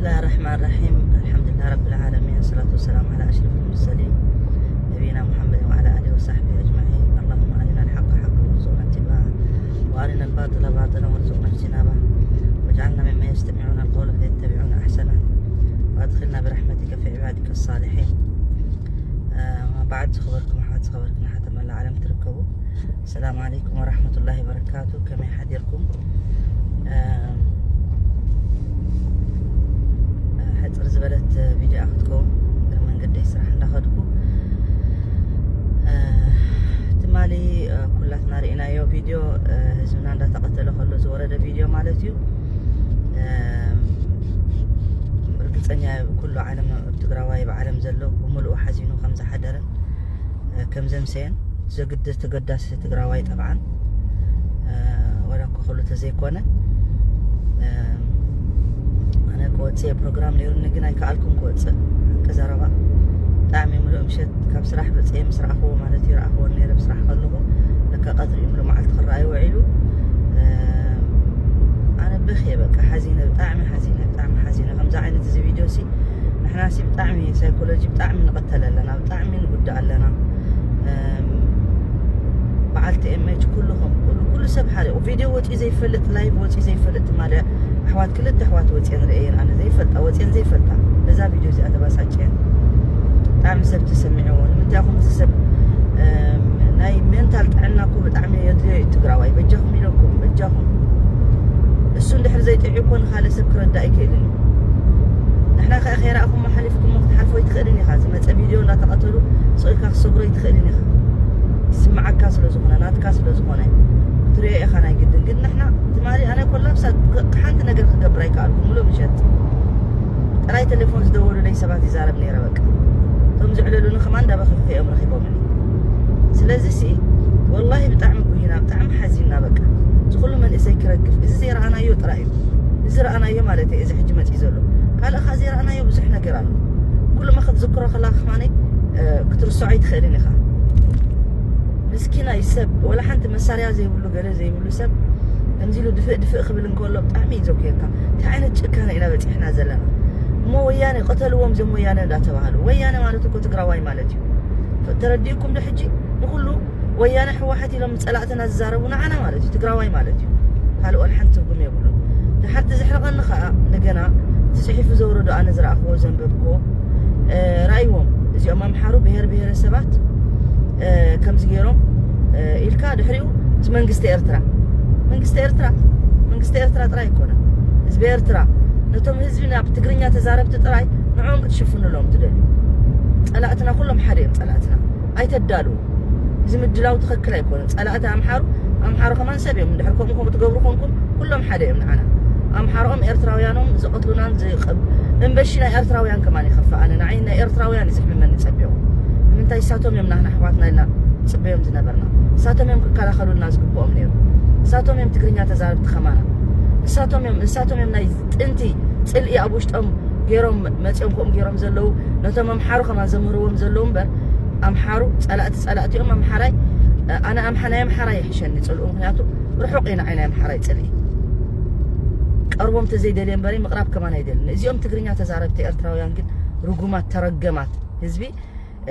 بسم الله الرحمن الرحيم. الحمد لله رب العالمين، والصلاة والسلام على أشرف المرسلين، نبينا محمد وعلى آله وصحبه أجمعين. اللهم أرنا الحق حقا وارزقنا اتباعه، وأرنا الباطل باطلا وارزقنا اجتنابه، واجعلنا ممن يستمعون القول فيتبعون أحسنه، وأدخلنا برحمتك في عبادك الصالحين. آه، ما بعد، ዝኸበርኩም ኣሕዋት፣ ዝኸበርኩም ኣሕዋት ኣብ መላእ ዓለም ትርከቡ፣ ሰላም ዓለይኩም ወራህመቱላሂ ወበረካቱ። ከመይ ሓዲርኩም? ኣም፣ ሕጽር ዝበለት ቪድዮ ክትከውን፣ እግረ መንገደይ ስራሕ እንዳኸድኩ፣ እ፣ ትማሊ፣ እ፣ ኩላትና ርኢናዮ ቪድዮ፣ እ፣ ህዝብና እንዳተቐተለ ከሎ ዝወረደ ቪድዮ ማለት እዩ። እ፣ ርግጸኛ ኩሉ ዓለም፣ ኣብ ትግራዋይ፣ ብዓለም ዘሎ ብምሉኡ ሓዚኑ ከም ዝሓደረን፣ እ፣ ከም ዘምሰየን ዘግድስ ተገዳሲ ትግራዋይ ጠብዓን፣ እ፣ ወላ እኮ ኩሉ ተዘይኮነ፣ እ፣ ኣነ ክወፅእ ፕሮግራም ነይሩኒ፣ ግን ኣይከኣልኩም ክወፅእ። ሓቂ ዘረባ፣ ብጣዕሚ ምሉእ ምሸት ካብ ስራሕ መፅየ ምስ ረኣኽዎ ማለት እዩ፣ ረኣኽዎ ነይረ፣ ብስራሕ ከለኹ ለካ ቀትሪ እዩ፣ ምሉእ መዓልቲ ክረኣይ ውዒሉ። እ፣ ኣነ ብኽየ በቃ፣ ሓዚነ፣ ብጣዕሚ ሓዚነ፣ ብጣዕሚ ሓዚነ። ከምዚ ዓይነት እዚ ቪድዮ ሲ ንሕና ሲ ብጣዕሚ ሳይኮሎጂ ብጣዕሚ ንቐተል ኣለና፣ ብጣዕሚ ንጉዳእ ኣለና። እም፣ በዓልቲ ኤም ኤች ኩልኹም፣ ኩሉ፣ ኩሉ ሰብ ሓደ ቪድዮ ወፂኡ ዘይፈልጥ፣ ላይቭ ወፂኡ ዘይፈልጥ ትማሊ ኣሕዋት፣ ክልተ ኣሕዋት ወፂኤን ርእየን፣ ኣነ ዘይፈልጣ፣ ወፂኤን ዘይፈልጣ፣ በዛ ቪድዮ እዚኣ ተባሳጭየን። ብጣዕሚ ሰብ ተሰሚዕዎ። ንምንታይ ኢኹም እቲ ሰብ፣ እም፣ ናይ ሜንታል ጥዕና እኮ ብጣዕሚ የድልዮ እዩ ትግራዋይ። በጃኹም ኢለኩም፣ በጃኹም። እሱ እንድሕር ዘይጥዕዩ እኮ ንኻልእ ሰብ ክረዳእ ኣይክእልን እዩ። ንሕና ከኣ ከይረኣኹሞ ሓሊፍኩሞ ክትሓልፎ ኣይትኽእልን ኢኻ። ዝመጸ ቪድዮ እንዳተቐተሉ ስቕ ኢልካ ክትሰግሮ ኣይትኽእልን ኢኻ። ይስምዓካ ስለ ዝኾነ፣ ናትካ ስለ ዝኾነ ክትሪኦ ኢኻ ናይ ግድን። ግን ንሕና ትማሊ ኣነ ኮላፕስ፣ ሓንቲ ነገር ክገብር ኣይከኣልኩ፣ ሙሉእ ምሸት ጥራይ ቴሌፎን ዝደወሉለይ ሰባት ይዛረብ ነይረ። በቃ እቶም ዝዕለሉኒ ከማን እንዳበኸኹ እዮም ረኺቦምኒ። ስለዚ ሲ ወላሂ ብጣዕሚ ጉሂና፣ ብጣዕሚ ሓዚንና። በቃ እዚ ኩሉ መንእሰይ ክረግፍ፣ እዚ ዘይረኣናዮ ጥራይ እዩ። እዚ ረኣናዮ ማለት እዩ፣ እዚ ሕጂ መፂኡ ዘሎ። ካልእ ካ ዘይረኣናዮ ብዙሕ ነገር ኣሎ። ኩሉ ማ ክትዝክሮ ከላ ከማነይ፣ እ፣ ክትርስዖ ኣይትኽእልን ኢኻ። ምስኪናይ ሰብ፣ ወላ ሓንቲ መሳርያ ዘይብሉ፣ ገለ ዘይብሉ ሰብ ከምዚ ኢሉ ድፍእ ድፍእ ክብል እንከሎ ብጣዕሚ እዩ ዘጉየካ። እንታይ ዓይነት ጭካነ ኢና በፂሕና ዘለና? እሞ ወያነ ቅተልዎም፣ እዞም ወያነ እንዳተባሃሉ። ወያነ ማለት እኮ ትግራዋይ ማለት እዩ። ተረዲእኩም ዶ ሕጂ? ንኩሉ ወያነ፣ ህወሓት ኢሎም ጸላእትና ዝዛረቡ ንዓና ማለት እዩ፣ ትግራዋይ ማለት እዩ። ካልእ ዋላ ሓንቲ ትርጉም የብሉን። ድሓርቲ ዘሕርቐኒ ከኣ እንደገና እቲ ጽሒፉ ዘውረዶ ኣነ ዝረኣኽዎ ዘንበብክዎ፣ እ፣ ረኣይዎም። እዚኦም ኣምሓሩ ብሄር ብሄረሰባት፣ እ፣ ከምዚ ገይሮም፣ እ፣ ኢልካ ድሕሪኡ ምስ መንግስቲ ኤርትራ፣ መንግስቲ ኤርትራ፣ መንግስቲ ኤርትራ ጥራይ ኣይኮነን፣ ህዝቢ ኤርትራ ነቶም ህዝቢ ናብ ትግርኛ ተዛረብቲ ጥራይ ንዕኦም ክትሽፍኑሎም ትደልዩ። ጸላእትና ኩሎም ሓደ እዮም፣ ጸላእትና ኣይተዳልዉ። እዚ ምድላው ትኽክል ኣይኮነን። ጸላእቲ ኣምሓሩ፣ ኣምሓሩ ከማን ሰብ እዮም። እንድሕር ከምኡ ከምኡ ትገብሩ ኮንኩም፣ ኩሎም ሓደ እዮም ንዓና። ኣምሓሮም ኤርትራውያኖም ዝቐትሉናን ዝቐብ-፣ እምበሺ ናይ ኤርትራውያን ከማን ይኸፍእ። ኣነ ንዓይ ናይ ኤርትራውያን እዩ ዘሕምመኒ ጸቢቑ። ንምንታይ እሳቶም እዮም ናህና ኣሕዋትና ኢልና ንጽበዮም ዝነበርና። እሳቶም እዮም ክከላኸሉልና ዝግብኦም ነይሩ። እሳቶም እዮም ትግርኛ ተዛረብቲ ከማና። እሳቶም እዮም፣ እሳቶም እዮም ናይ ጥንቲ ጽልኢ ኣብ ውሽጦም ገይሮም መጺኦም ከምኡ ገይሮም ዘለዉ፣ ነቶም ኣምሓሩ ከማን ዘምህርዎም ዘለዉ እምበር፣ ኣምሓሩ ጸላእቲ ጸላእቲ እዮም። ኣምሓራይ፣ ኣነ ኣምሓ-፣ ናይ ኣምሓራይ ይሕሸኒ ጽልኡ፣ ምኽንያቱ ርሑቕ እዩ ንዓይ ናይ ኣምሓራይ ጽልኢ። ቀርቦም ተዘይደልየ እምበሪ ምቕራብ ከማን ኣይደልን። እዚኦም ትግርኛ ተዛረብቲ ኤርትራውያን ግን ርጉማት፣ ተረገማት ህዝቢ፣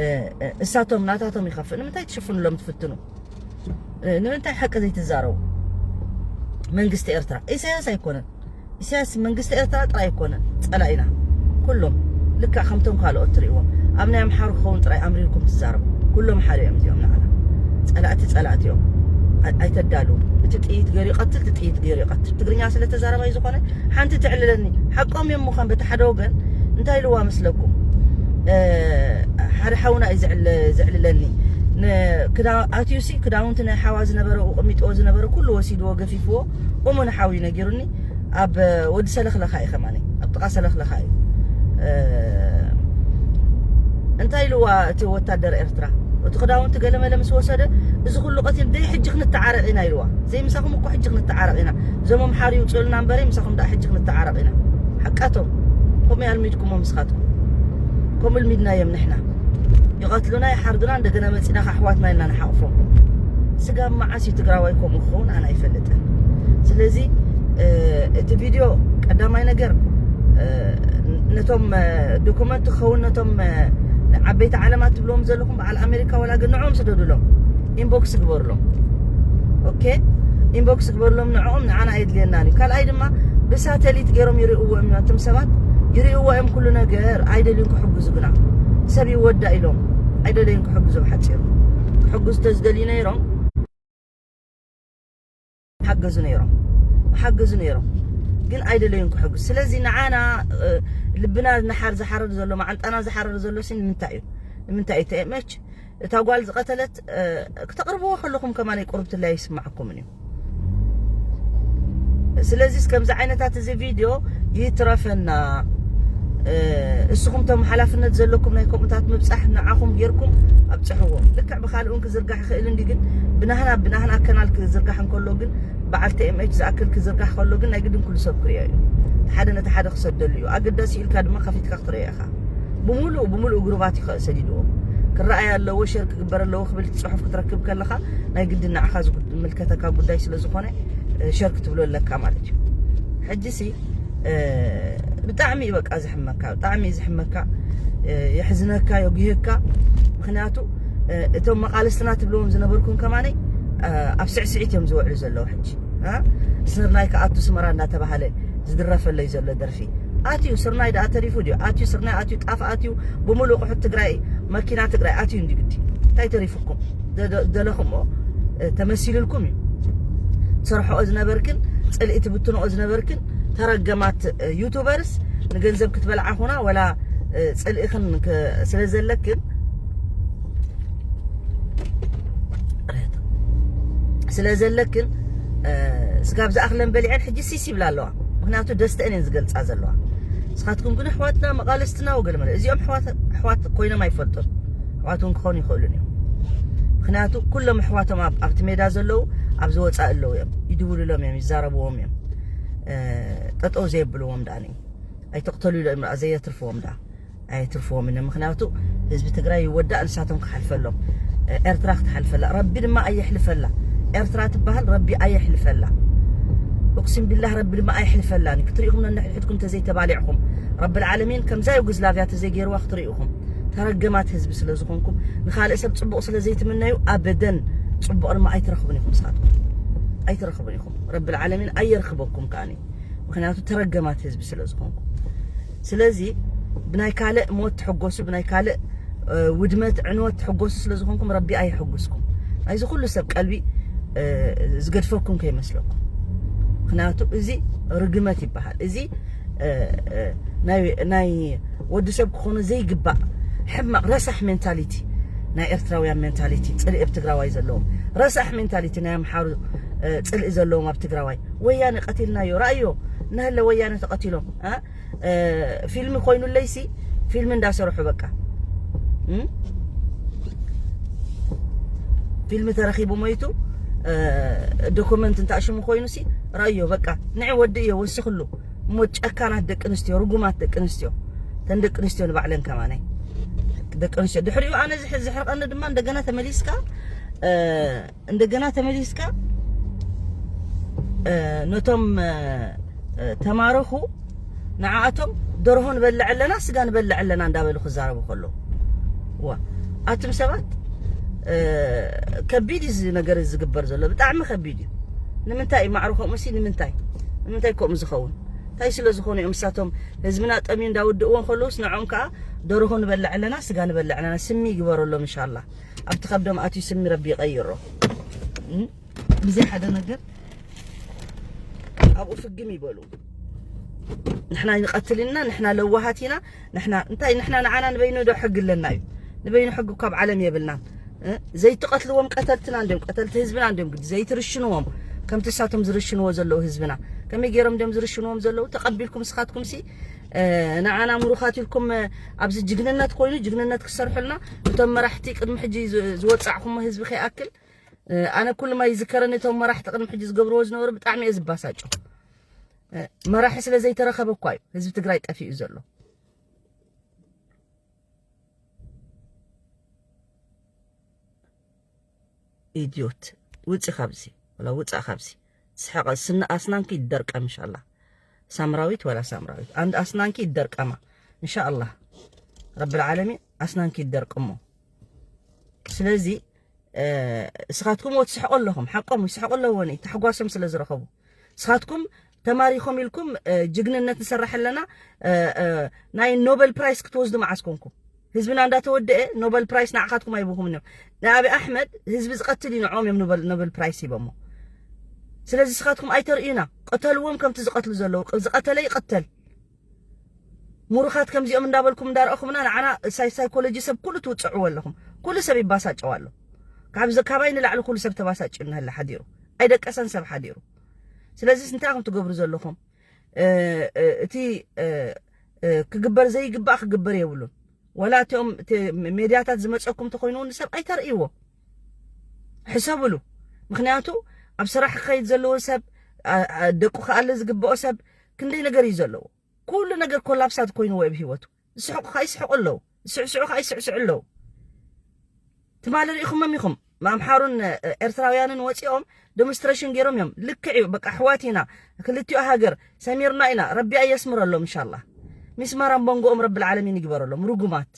እ፣ እ፣ እሳቶም ናታቶም ይኸፍእ። ንምንታይ ትሽፍኑሎም ትፍትኑ? እ፣ ንምንታይ ሓቂ ዘይትዛረቡ? መንግስቲ ኤርትራ፣ ኢሳያስ ኣይኮነን። ኢሳያስ መንግስቲ ኤርትራ ጥራይ ኣይኮነን ጸላኢና። ኩሎም ልክዕ ከምቶም ካልኦት ትርእይዎም፣ ኣብ ናይ ኣምሓሩ ክኸውን ጥራይ ኣምሪርኩም ትዛረቡ። ኩሎም ሓደ እዮም እዚኦም ንዓና። ጸላእቲ ጸላእቲ እዮም። ኣይ-፣ ኣይተዳልዉ። እቲ ጥይት ገይሩ ይቐትል፣ እቲ ጥይት ገይሩ ይቐትል። ትግርኛ ስለ ተዛረባይ ዝኾነ ሓንቲ ትዕልለኒ። ሓቆም እዮም ምዃን በቲ ሓደ ወገን እንታይ ኢልዋ መስለኩም? እ፣ ሓደ ሓውና እዩ ዝዕል-፣ ዘዕልለኒ። ን-፣ ክዳ-፣ ኣትዩሲ ክዳውንቲ ናይ ሓዋ ዝነበረ፣ ቀሚጥዎ ዝነበረ ኩሉ ወሲድዎ፣ ገፊፍዎ። እሙን ሓው እዩ ነጊሩኒ። ኣብ ወዲ ሰለኽለኻ እዩ ከማኒ፣ ኣብ ጥቓ ሰለኽለኻ እዩ። እ፣ እንታይ ኢልዋ እቲ ወታደር ኤርትራ? እቲ ክዳውንቲ ገለመለ ምስ ወሰደ፣ "እዚ ኩሉ ቀቲል ደይ ሕጂ ክንተዓረቕ ኢና?" ኢልዋ። "ዘይ ምሳኹም እኮ ሕጂ ክንተዓረቕ ኢና። እዞም ኣምሓሩ ይውፅኡልና እምበረይ፣ ምሳኹም ደኣ ሕጂ ክንተዓረቕ ኢና." ሓቃቶም። ከምኡ ኣልሚድኩሞ ምስኻትኩም። ከምኡ ኣልሚድናዮም ንሕና። ይቐትሉና፣ ይሓርዱና፣ እንደገና መፂና ከ ኣሕዋትና ኢልና ንሓቕፎም። ስጋብ መዓስ እዩ ትግራዋይ ከምኡ ክኸውን? ኣነ ኣይፈልጥን። ስለዚ፣ እ፣ እቲ ቪድዮ ቀዳማይ ነገር፣ እ፣ ነቶም ዶኩመንት ክኸውን ነቶም ዓበይቲ ዓለማት ትብልዎም ዘለኹም በዓል ኣሜሪካ ዋላ ግን ንዕኦም ስደዱሎም፣ ኢንቦክስ ግበሩሎም። ኦኬ፣ ኢንቦክስ ግበሩሎም ንዕኦም፣ ንዓና ኣየድልየናን እዩ። ካልኣይ ድማ ብሳተሊት ገይሮም ይርእዎ እዮም። ኣቶም ሰባት ይርእዎ እዮም ኩሉ ነገር። ኣይደልዩን ክሕግዙ ግና ሰብ ይወዳ ኢሎም ኣይደለዩን ክሕግዙ። ብሓፂሩ ክሕግዙ ተዝደልዩ ነይሮም ሓገዙ ነይሮም ሓገዙ ነይሮም ግን ኣይደለዩን ክሕግዙ። ስለዚ ንዓና ልብና ንሓር ዝሓረር ዘሎ፣ መዓንጣና ዝሓረር ዘሎ ሲ ንምንታይ እዩ? ንምንታይ እዩ ተኤምኤች እታ ጓል ዝቐተለት? ክተቕርብዎ ከለኹም ከማን ቁርብትላይ ይስማዕኩምን እዩ። ስለዚ ከምዚ ዓይነታት እዚ ቪድዮ ይትረፈና። እስኹም ቶም ሓላፍነት ዘለኩም ናይ ከምኡታት ምብፃሕ ንዓኹም ጌርኩም ኣብፅሕዎ። ልክዕ ብካልእ እውን ክዝርጋሕ ይኽእል እንዲ ግን ብናህና ብናህና ከናል ክዝርጋሕ እንከሎ ግን በዓል ቲ ኤም ኤች ዝኣክል ክዝርጋሕ ከሎ ግን ናይ ግድን ኩሉ ሰብ ክሪኦ እዩ። ሓደ ነቲ ሓደ ክሰደሉ እዩ። ኣገዳሲ ኢልካ ድማ ከፊትካ ክትሪኦ ኢኻ። ብምሉእ ብምሉእ ግሩባት እዩ ሰዲድዎ። ክረኣይ ኣለዎ፣ ሸር ክግበር ኣለዎ ክብል ጽሑፍ ክትረክብ ከለኻ ናይ ግድን ንዓኻ ዝምልከተካ ጉዳይ ስለ ዝኾነ ሸር ክትብሎ ኣለካ ማለት እዩ። ሕጂ ሲ ብጣዕሚ እዩ በቃ ዝሕመካ፣ ብጣዕሚ እዩ ዝሕመካ፣ የሕዝነካ፣ የጉህየካ። ምክንያቱ እቶም መቃልስትና ትብልዎም ዝነበርኩም ከማነይ ኣብ ስዕስዒት እዮም ዝውዕሉ ዘለዉ። ሕጂ ስርናይ ከኣቱ ስመራ እንዳተባሃለ ዝድረፈለይ ዘሎ ደርፊ ኣትዩ፣ ስርናይ ደኣ ተሪፉ ድዩ? ኣትዩ፣ ስርናይ ኣትዩ፣ ጣፍ ኣትዩ፣ ብምሉእ ቁሑት ትግራይ፣ መኪና ትግራይ ኣትዩ እንዲ ግዲ። እንታይ ተሪፉኩም? ደለኹምኦ ተመሲልልኩም እዩ። ትሰርሖኦ ዝነበርክን ፅልኢ ትብትንኦ ዝነበርክን ተረገማት ዩቱበርስ፣ ንገንዘብ ክትበልዓ ኹና ወላ ፅልኢኽን ስለ ዘለክን ስለ ዘለክን ስጋብ ዝኣኽለን በሊዐን ሕጂ ሲስ ይብላ ኣለዋ። ምክንያቱ ደስተአን እየን ዝገልፃ ዘለዋ። ንስኻትኩም ግን ኣሕዋትና መቃልስትና ወገለ መለ እዚኦም ኣሕዋት ኮይኖም ኣይፈልጡን። ኣሕዋት እውን ክኾኑ ይኽእሉን እዮም። ምክንያቱ ኩሎም ኣሕዋቶም ኣብቲ ሜዳ ዘለዉ ኣብዚ ወፃኢ ኣለዉ እዮም፣ ይድውሉሎም እዮም፣ ይዛረብዎም እዮም። ጠጠው ዘየብልዎም ደኣ ኣይተቕተሉ ኢሎም ደኣ ዘየትርፍዎም ደኣ ኣየትርፍዎም ነ ምክንያቱ ህዝቢ ትግራይ ይወዳእ። ንሳቶም ክሓልፈሎም፣ ኤርትራ ክትሓልፈላ፣ ረቢ ድማ ኣየሕልፈላ። ኤርትራ ትበሃል ረቢ ኣየሕልፈላ። እቅሲም ቢላህ ረቢ ድማ ኣየሕልፈላን። ክትሪኢኹም ነንሕድሕድኩም ተዘይተባሊዕኹም ረቢ ልዓለሚን ከምዛ ዩግዝላቪያ ተዘይገይርዋ ክትሪኢኹም። ተረገማት ህዝቢ ስለ ዝኾንኩም ንኻልእ ሰብ ፅቡቕ ስለ ዘይትምነዩ ኣበደን ፅቡቕ ድማ ኣይትረኽቡን ኢኹም። ንስኻትኩም ኣይትረኽቡን ኢኹም። ረቢ ልዓለሚን ኣየርክበኩም ከኣኒ። ምክንያቱ ተረገማት ህዝቢ ስለ ዝኾንኩም። ስለዚ ብናይ ካልእ ሞት ትሕጎሱ፣ ብናይ ካልእ ውድመት ዕንወት ትሕጎሱ ስለ ዝኾንኩም ረቢ ኣይሕጉስኩም። ናይዚ ኩሉ ሰብ ቀልቢ ዝገድፈኩም ከይመስለኩም። ምክንያቱ እዚ ርግመት ይበሃል። እዚ ናይ ወዲ ሰብ ክኾኑ ዘይግባእ ሕማቕ ረሳሕ ሜንታሊቲ ናይ ኤርትራውያን ሜንታሊቲ፣ ፅልኢ ኣብ ትግራዋይ ዘለዎም ረሳሕ ሜንታሊቲ ናይ ኣምሓሩ ፅልኢ ዘለዎም ኣብ ትግራዋይ። ወያነ ቀቲልናዮ፣ ረኣዮ እናሃለ ወያነ ተቐቲሎም ፊልሚ ኮይኑለይሲ ፊልሚ እንዳሰርሑ በቃ ፊልሚ ተረኺቡ ሞይቱ ዶኩመንት እንታሽሙ ኮይኑሲ ረኣዮ በቃ ንዒ ወዲ እዮ ወስኽሉ። እሞ ጨካናት ደቂ ኣንስትዮ፣ ርጉማት ደቂ ኣንስትዮ፣ ተን ደቂ ኣንስትዮ ንባዕለን ከማነይ ደቂ ኣንስትዮ። ድሕሪኡ ኣነ ዝሕርቀኒ ድማ እንደገና ተመሊስካ እንደገና ተመሊስካ ነቶም ተማረኹ ንዓኣቶም ደርሆ ንበልዕ ኣለና ስጋ ንበልዕ ኣለና እንዳበሉ ክዛረቡ ከለዉ ዋ ኣቱም ሰባት ከቢድ እዩ እዚ ነገር ዝግበር ዘሎ ብጣዕሚ ከቢድ እዩ። ንምንታይ እዩ ማዕረ ከምኡ ሲ ንምንታይ ንምንታይ ከምኡ ዝኸውን እንታይ ስለ ዝኾኑ እዮም እሳቶም ህዝብና ጠምዩ እንዳውድእዎ ከለውስ ንዕኦም ከዓ ደርሆ ንበልዕ ኣለና ስጋ ንበልዕ ኣለና ስሚ ይግበረሎም እንሻላ። ኣብቲ ከብዶም ኣትዩ ስሚ ረቢ ይቐይሮ። ብዘይ ሓደ ነገር ኣብኡ ፍግም ይበሉ። ንሕና ንቐትል ኢና፣ ንሕና ለዋሃት ኢና፣ ንሕና እንታይ ንሕና ንዓና ንበይኑ ዶ ሕጊ ኣለና እዩ? ንበይኑ ሕጊ እኮ ኣብ ዓለም የብልናን። ዘይትቐትልዎም ቀተልትና እንዲዮም፣ ቀተልቲ ህዝብና እንዲዮም ግዲ ዘይትርሽንዎም ከምቲ እሳቶም ዝርሽንዎ ዘለዉ ህዝብና ከመይ ገይሮም እንዲዮም ዝርሽንዎም ዘለዉ ተቐቢልኩም ንስኻትኩም ሲ ንዓና ምሩኻት ኢልኩም ኣብዚ ጅግንነት ኮይኑ ጅግንነት ክሰርሑልና እቶም መራሕቲ ቅድሚ ሕጂ ዝወፃዕኹሞ ህዝቢ ከይኣክል ኣነ ኩሉ ማይ ይዝከረኒ እቶም መራሕቲ ቅድሚ ሕጂ ዝገብርዎ ዝነበሩ ብጣዕሚ እየ ዝባሳጮ። መራሒ ስለ ዘይተረኸበ እኳ እዩ ህዝቢ ትግራይ ጠፊኡ ዘሎ። ኢድዮት ውፂ ካብዚ ወላ ውፃእ ካብዚ ስሕቐ ስኒ ኣስናንኪ ይደርቀም እንሻላ። ሳምራዊት ወላ ሳምራዊት ኣንድ ኣስናንኪ ይደርቀማ። እንሻኣላህ ረብል ዓለሚን ኣስናንኪ ይደርቅ እሞ። ስለዚ እስኻትኩም ወ ትስሕቁ ኣለኹም፣ ሓቆም ይስሕቁ ኣለዎ፣ ታሕጓሶም ስለ ዝረኸቡ። እስኻትኩም ተማሪኾም ኢልኩም ጅግንነት ንሰራሕ ኣለና፣ ናይ ኖበል ፕራይስ ክትወስዱ መዓስ ኮንኩም? ህዝብና እንዳተወደአ ኖበል ፕራይስ ንዓኻትኩም ኣይብኹምን እዮም። ንኣብይ ኣሕመድ ህዝቢ ዝቐትል እዩ፣ ንዕኦም እዮም ኖበል ፕራይስ ሂቦሞ። ስለዚ እስኻትኩም ኣይተርእዩና፣ ቅተልዎም ከምቲ ዝቐትሉ ዘለዉ፣ ዝቐተለ ይቐተል። ሙሩኻት ከምዚኦም እንዳበልኩም እንዳረእኹምና ንዓና ሳይኮሎጂ ሰብ ኩሉ ትውፅዕዎ ኣለኹም። ኩሉ ሰብ ይባሳጨው ኣሎ። ካብ ካባይ ንላዕሊ ኩሉ ሰብ ተባሳጭ እናሃለ ሓዲሩ ኣይደቀሰን ሰብ ሓዲሩ። ስለዚ እንታይ ኢኹም ትገብሩ ዘለኹም? እቲ ክግበር ዘይግባእ ክግበር የብሉን። ወላ እቲኦም ሜድያታት ዝመፀኩም ተኮይኑ ንሰብ ኣይተርእይዎ፣ ሕሰብሉ። ምክንያቱ ኣብ ስራሕ ክኸይድ ዘለዎ ሰብ፣ ደቁ ክኣለ ዝግብኦ ሰብ ክንደይ ነገር እዩ ዘለዎ። ኩሉ ነገር ኮላፕሳት ኮይንዎ ኣብ ህይወቱ። ዝስሕቁ ከዓ ይስሕቁ ኣለዉ፣ ዝስዕስዑ ከዓ ይስዕስዑ ኣለዉ። ትማሊ ርኢኹሞም ኢኹም። ኣምሓሩን ኤርትራውያንን ወፂኦም ደሞንስትሬሽን ገይሮም እዮም። ልክዕ እዩ። በቃ ኣሕዋት ኢና፣ ክልቲኦ ሃገር ሰሚርና ኢና። ረቢ ኣየስምረሎም እንሻላ። ሚስማራን ቦንጎኦም ረቢ ዓለሚን ይግበረሎም። ርጉማት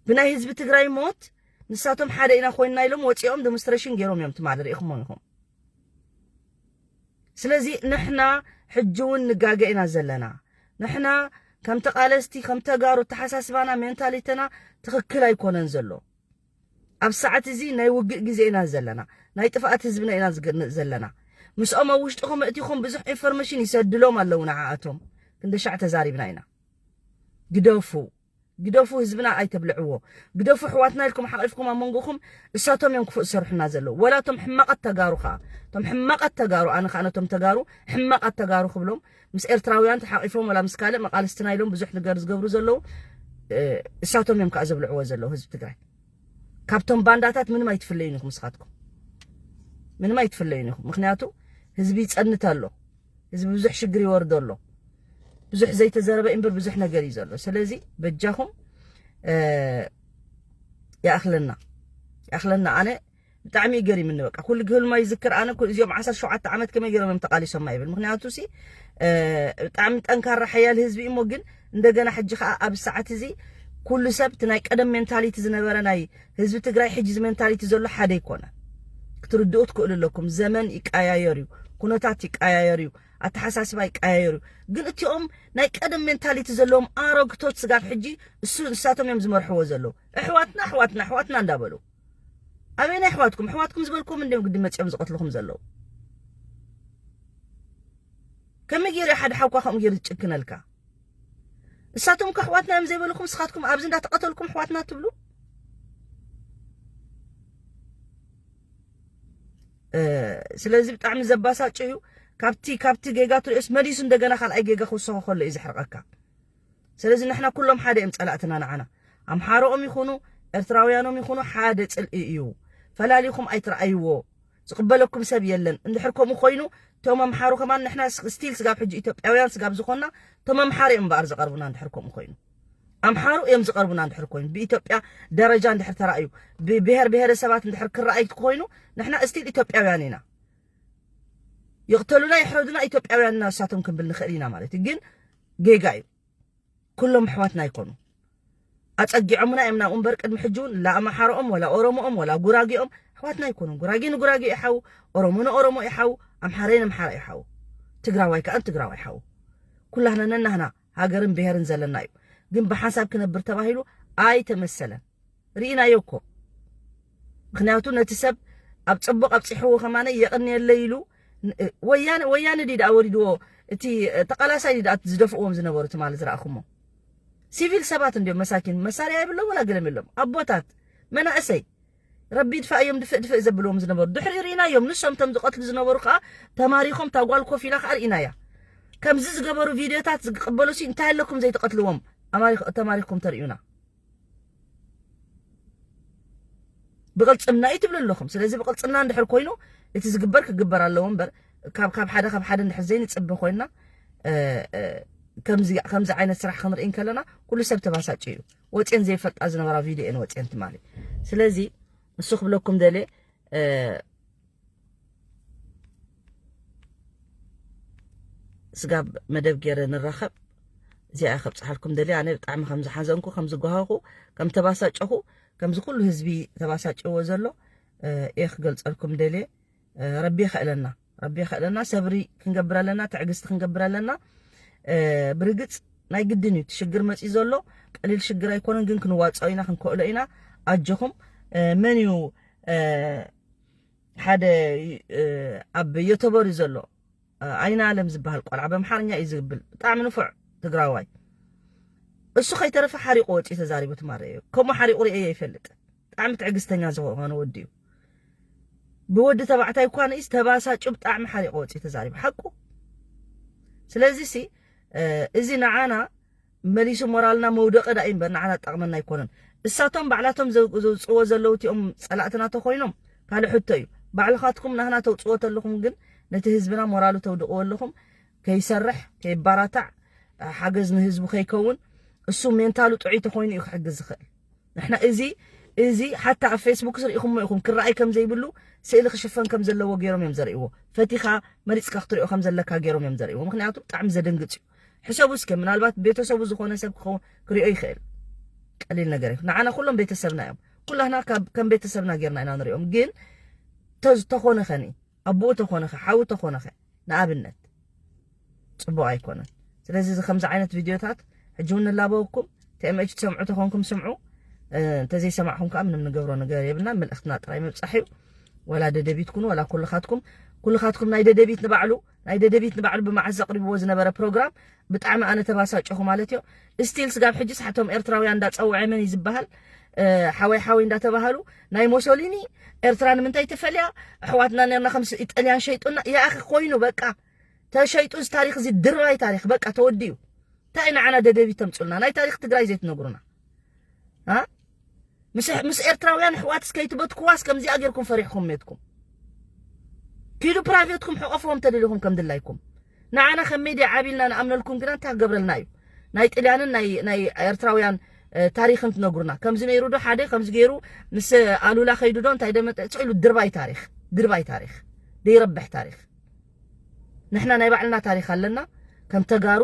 ብናይ ህዝቢ ትግራይ ሞት ንሳቶም ሓደ ኢና ኮይንና ኢሎም ወፂኦም ደሞንስትሬሽን ገይሮም እዮም። ትማሊ ርኢኹሞም ኢኹም። ስለዚ ንሕና ሕጂ እውን ንጋገ ኢና ዘለና። ንሕና ከም ተቓለስቲ ከም ተጋሩ ኣተሓሳስባና ሜንታሊተና ትኽክል ኣይኮነን ዘሎ። ኣብ ሰዓት እዚ ናይ ውግእ ግዜ ኢና ዘለና፣ ናይ ጥፍኣት ህዝብና ኢና ዘለና። ምስኦም ኣብ ውሽጥኹም እቲኹም ብዙሕ ኢንፎርሜሽን ይሰድሎም ኣለዉ ንዓኣቶም። ክንደሻዕ ተዛሪብና ኢና። ግደፉ ግደፉ ህዝብና ኣይተብልዕዎ። ግደፉ ኣሕዋትና ኢልኩም ሓቒፍኩም ኣብ መንጎኹም እሳቶም እዮም ክፉእ ዝሰርሑና ዘለዉ። ወላ እቶም ሕማቓት ተጋሩ ከኣ፣ እቶም ሕማቓት ተጋሩ፣ ኣነ ከኣ ነቶም ተጋሩ ሕማቓት ተጋሩ ክብሎም፣ ምስ ኤርትራውያን ተሓቒፎም ወላ ምስ ካልእ መቓልስትና ኢሎም ብዙሕ ነገር ዝገብሩ ዘለዉ እሳቶም እዮም ከኣ ዘብልዕዎ ዘለዉ ህዝቢ ትግራይ። ካብቶም ባንዳታት ምንም ኣይትፍለዩን ኢኹም ንስኻትኩም። ምንም ኣይትፍለዩን ኢኹም። ምክንያቱ ህዝቢ ይጸንት ኣሎ። ህዝቢ ብዙሕ ሽግር ይወርዶ ኣሎ። ብዙሕ ዘይተዘረበ እምበር ብዙሕ ነገር እዩ ዘሎ። ስለዚ በጃኹም ይኣኽለና ይኣኽለና። ኣነ ብጣዕሚ እዩ ገሪምኒ። በቃ ኩሉ ግህልማ ይዝክር። ኣነ እዚኦም ዓሰርተ ሸውዓተ ዓመት ከመይ ገይሮም እዮም ተቓሊሶም ይብል። ምክንያቱ ሲ ብጣዕሚ ጠንካራ ሓያል ህዝቢ እሞ ግን እንደገና ሕጂ ከዓ ኣብ ሰዓት እዚ ኩሉ ሰብ እቲ ናይ ቀደም ሜንታሊቲ ዝነበረ ናይ ህዝቢ ትግራይ ሕጂ እዚ ሜንታሊቲ ዘሎ ሓደ ይኮነ። ክትርድኡ ትክእሉ ኣለኩም። ዘመን ይቀያየር እዩ፣ ኩነታት ይቀያየር እዩ፣ ኣተሓሳስባ ይቀያየር እዩ። ግን እቲኦም ናይ ቀደም ሜንታሊቲ ዘለዎም ኣረግቶት ስጋብ ሕጂ እሱ ንሳቶም እዮም ዝመርሕዎ ዘለዉ። ኣሕዋትና ኣሕዋትና ኣሕዋትና እንዳበሉ ኣበይና ኣሕዋትኩም ኣሕዋትኩም ዝበልኩም እንዲም ግዲ መፂኦም ዝቐትልኹም ዘለዉ። ከመይ ገይሩ ሓደ ሓውካ ከምኡ ገይሩ ዝጭክነልካ? እሳቶም ከ ኣሕዋትና እዮም ዘይበልኹም ንስኻትኩም ኣብዚ እንዳተቐተልኩም ኣሕዋትና ትብሉ? ስለዚ ብጣዕሚ ዘባሳጭ እዩ። ካብቲ ካብቲ ጌጋ ትሪኦስ መሊሱ እንደገና ካልኣይ ጌጋ ክውሰኾ ከሎ እዩ ዘሕርቐካ። ስለዚ ንሕና ኩሎም ሓደ እዮም ጸላእትና ንዓና። ኣምሓሮኦም ይኹኑ ኤርትራውያኖም ይኹኑ ሓደ ጽልኢ እዩ። ፈላሊኹም ኣይትረኣይዎ። ዝቕበለኩም ሰብ የለን። እንድሕር ከምኡ ኮይኑ እቶም ኣምሓሩ ከማን ንሕና ስቲል ስጋብ ሕጂ ኢትዮጵያውያን ስጋብ ዝኾንና እቶም ኣምሓሩ እዮም እምበኣር ዝቐርቡና። እንድሕር ከምኡ ኮይኑ ኣምሓሩ እዮም ዝቐርቡና። እንድሕር ኮይኑ ብኢትዮጵያ ደረጃ እንድሕር ተራእዩ ብብሔር ብሔረሰባት እንድሕር ክረኣይ ኮይኑ ንሕና ስቲል ኢትዮጵያውያን ኢና። ይቕተሉና ይሕረዱና ኢትዮጵያውያን ኢና ንሳቶም ክንብል ንኽእል ኢና ማለት እዩ። ግን ጌጋ እዩ። ኩሎም ኣሕዋትና ኣይኮኑ። ኣጸጊዖምና እዮም ናብኡ እምበር ቅድሚ ሕጂ እውን ላ ኣምሓሮኦም ወላ ኦሮሞኦም ወላ ጉራጌኦም ኣሕዋትና ኣይኮኑን። ጉራጌ ንጉራጌ ይሓው፣ ኦሮሞ ንኦሮሞ ይሓው፣ ኣምሓራይ ንኣምሓራ ይሓው፣ ትግራዋይ ከኣ ንትግራዋይ ይሓው። ኩላህና ነናህና ሃገርን ብሄርን ዘለና እዩ። ግን ብሓንሳብ ክነብር ተባሂሉ ኣይተመሰለን። ርኢናዮ እኮ። ምክንያቱ ነቲ ሰብ ኣብ ጽቡቕ ኣብጺሕዎ ከማነ የቕንየለይ ኢሉ ወያነ ወያነ ድዩ ደኣ ወሪድዎ እቲ ተቓላሳይ ድዩ ደኣ ዝደፍእዎም ዝነበሩ ትማሊ ዝረኣኹሞ። ሲቪል ሰባት እንድዮም መሳኪን መሳርያ የብሎም ወላ ገለም የሎም ኣቦታት መናእሰይ ረቢ ድፋእዮም ድፍእ ድፍእ ዘብልዎም ዝነበሩ ድሕሪ ርኢናዮም ንሶም ቶም ዝቐትሉ ዝነበሩ ከዓ ተማሪኾም እታ ጓል ኮፍ ኢላ ከዓ ርኢናያ። ከምዚ ዝገበሩ ቪድዮታት ዝቅበሉ ሲ እንታይ ኣለኩም ዘይትቐትልዎም? ተማሪኽኩም ተርእዩና። ብቕልፅምና እዩ ትብሉ ኣለኹም። ስለዚ ብቕልፅምና እንድሕር ኮይኑ እቲ ዝግበር ክግበር ኣለዎ እምበር ካብ ካብ ሓደ ካብ ሓደ እንድሕር ዘይንፅበ ኮይንና ከምዚ ዓይነት ስራሕ ክንርኢ እንከለና ኩሉ ሰብ ተባሳጭ እዩ። ወፅየን ዘይፈልጣ ዝነበራ ቪድዮ እየን ወፅየን ትማሊ። ስለዚ እሱ ክብለኩም ደልየ ስጋብ መደብ ገይረ ንራኸብ። እዚኣ እየ ከብፅሓልኩም ደልየ። ኣነ ብጣዕሚ ከም ዝሓዘንኩ፣ ከም ዝጓሃኹ፣ ከም ተባሳጨኹ፣ ከምዚ ኩሉ ህዝቢ ተባሳጭዎ ዘሎ፣ እ፣ እየ ክገልፀልኩም ደልየ። እ፣ ረቢ የኽእለና፣ ረቢ የኽእለና። ሰብሪ ክንገብር ኣለና፣ ትዕግስቲ ክንገብር ኣለና። እ፣ ብርግፅ ናይ ግድን እዩ። እቲ ሽግር መፂኡ ዘሎ ቀሊል ሽግር ኣይኮነን፣ ግን ክንዋፅኦ ኢና፣ ክንክእሎ ኢና። ኣጆኹም። እ፣ መን እዩ፣ እ፣ ሓደ፣ እ፣ ኣብ ዮቶቦሪ ዘሎ፣ እ፣ ኣይነ ኣለም ዝበሃል ቆልዓ፣ በምሓርኛ እዩ ዝብል፣ ብጣዕሚ ንፉዕ ትግራዋይ። እሱ ከይተረፈ ሓሪቑ ወፂኡ ተዛሪቡ፣ ትማረየ። ከምኡ ሓሪቑ ርእየ ይፈልጥ። ብጣዕሚ ትዕግስተኛ ዝኾነ ወዲ እዩ። ብወዲ ተባዕታይ እኳ ንኢስ ተባሳጩ ብጣዕሚ ሓሪቑ ወፂኡ ተዛሪቡ። ሓቁ። ስለዚ ሲ፣ እ፣ እዚ ንዓና መሊሱ ሞራልና መውደቂ ዳ እምበር ንዓና ጠቕመና ኣይኮነን። እሳቶም ባዕላቶም ዘው-፣ ዘውፅዎ ዘለዉ እቲኦም ፀላእትና ተኾይኖም ካልእ ሕቶ እዩ። ባዕልኻትኩም ናህና ተውፅዎ ተለኹም ግን ነቲ ህዝብና ሞራሉ ተውድቕዎ ኣለኹም። ከይሰርሕ፣ ከይባራታዕ፣ ሓገዝ ንህዝቡ ከይከውን፣ እሱ ሜንታሉ ጥዑይ ተኾይኑ እዩ ክሕግዝ ዝኽእል። ንሕና እዚ፣ እዚ ሓታ ኣብ ፌስቡክ ርኢኹሞ ኢኹም፣ ክረኣይ ከም ዘይብሉ፣ ስእሊ ክሽፈን ከም ዘለዎ ገይሮም እዮም ዘርእይዎ። ፈቲኻ መሪፅካ ክትሪኦ ከም ዘለካ ገይሮም እዮም ዘርእይዎ። ምኽንያቱ ብጣዕሚ ዘደንግፅ እዩ። ሕሰቡ እስከ፣ ምናልባት ቤተሰቡ ዝኾነ ሰብ ክኸውን፣ ክሪኦ ይኽእል። ቀሊል ነገር እዩ። ንዓና ኩሎም ቤተሰብና እዮም። ኩላህና ካብ፣ ከም ቤተሰብና ጌርና ኢና ንሪኦም። ግን ተዝ-፣ ተኾነ ኸኒ፣ ኣቦኡ ተኾነ ኸ፣ ሓዉ ተኾነ ኸ፣ ንኣብነት፣ ፅቡቕ ኣይኮነን። ስለዚ እዚ ከምዚ ዓይነት ቪድዮታት ሕጂ እውን ንላበወኩም። ቲ ኤም ኤች ትሰምዑ ተኾንኩም ስምዑ። እ፣ እንተዘይሰማዕኹም ከዓ ምንም ንገብሮ ነገር የብልና። መልእኽትና ጥራይ ምብፃሕ እዩ። ወላ ደደቢት ኩኑ፣ ወላ ኩልኻትኩም፣ ኩልኻትኩም ናይ ደደቢት ንባዕሉ፣ ናይ ደደቢት ንባዕሉ ብመዓስ ዘቕሪብዎ ዝነበረ ፕሮግራም ብጣዕሚ ኣነ ተባሳጨኹ ማለት እዩ። ስቲል ስጋብ ሕጂ ሳሕቶም ኤርትራውያን እንዳፀውዐ መን እዩ ዝበሃል? እ፣ ሓወይ ሓወይ እንዳተባሃሉ ናይ ሞሶሊኒ ኤርትራ ንምንታይ ትፈልያ? ኣሕዋትና ነርና ከምስ ኢጣልያን ሸይጡና። ያኣኺ ኮይኑ በቃ ተሸይጡ። እዚ ታሪኽ እዚ ድርባይ ታሪኽ በቃ ተወዲኡ። እንታይ ንዓና ደደቢት ተምፁልና? ናይ ታሪኽ ትግራይ ዘይትነግሩና? አ? ምስ፣ ምስ ኤርትራውያን ኣሕዋት እስከይትበትኩዋስ ከምዚኣ ጌርኩም ፈሪሕኩም ሜትኩም። ኪዱ ፕራይቬትኩም ሕቐፍዎም ተደሊኹም ከም ድላይኩም። ንዓና ከም ሜድያ ዓቢልና ንኣምነልኩም ግና እንታይ ክገብረልና እዩ? ናይ ጥልያንን ናይ፣ ናይ ኤርትራውያን፣ እ፣ ታሪኽን ትነግሩና። ከምዚ ነይሩ ዶ ሓደ ከምዚ ገይሩ ምስ ኣሉላ ከይዱ ዶ እንታይ ደመጠ ኢሉ ድርባይ ታሪኽ፣ ድርባይ ታሪኽ፣ ደይረብሕ ታሪኽ። ንሕና ናይ ባዕልና ታሪኽ ኣለና። ከም ተጋሩ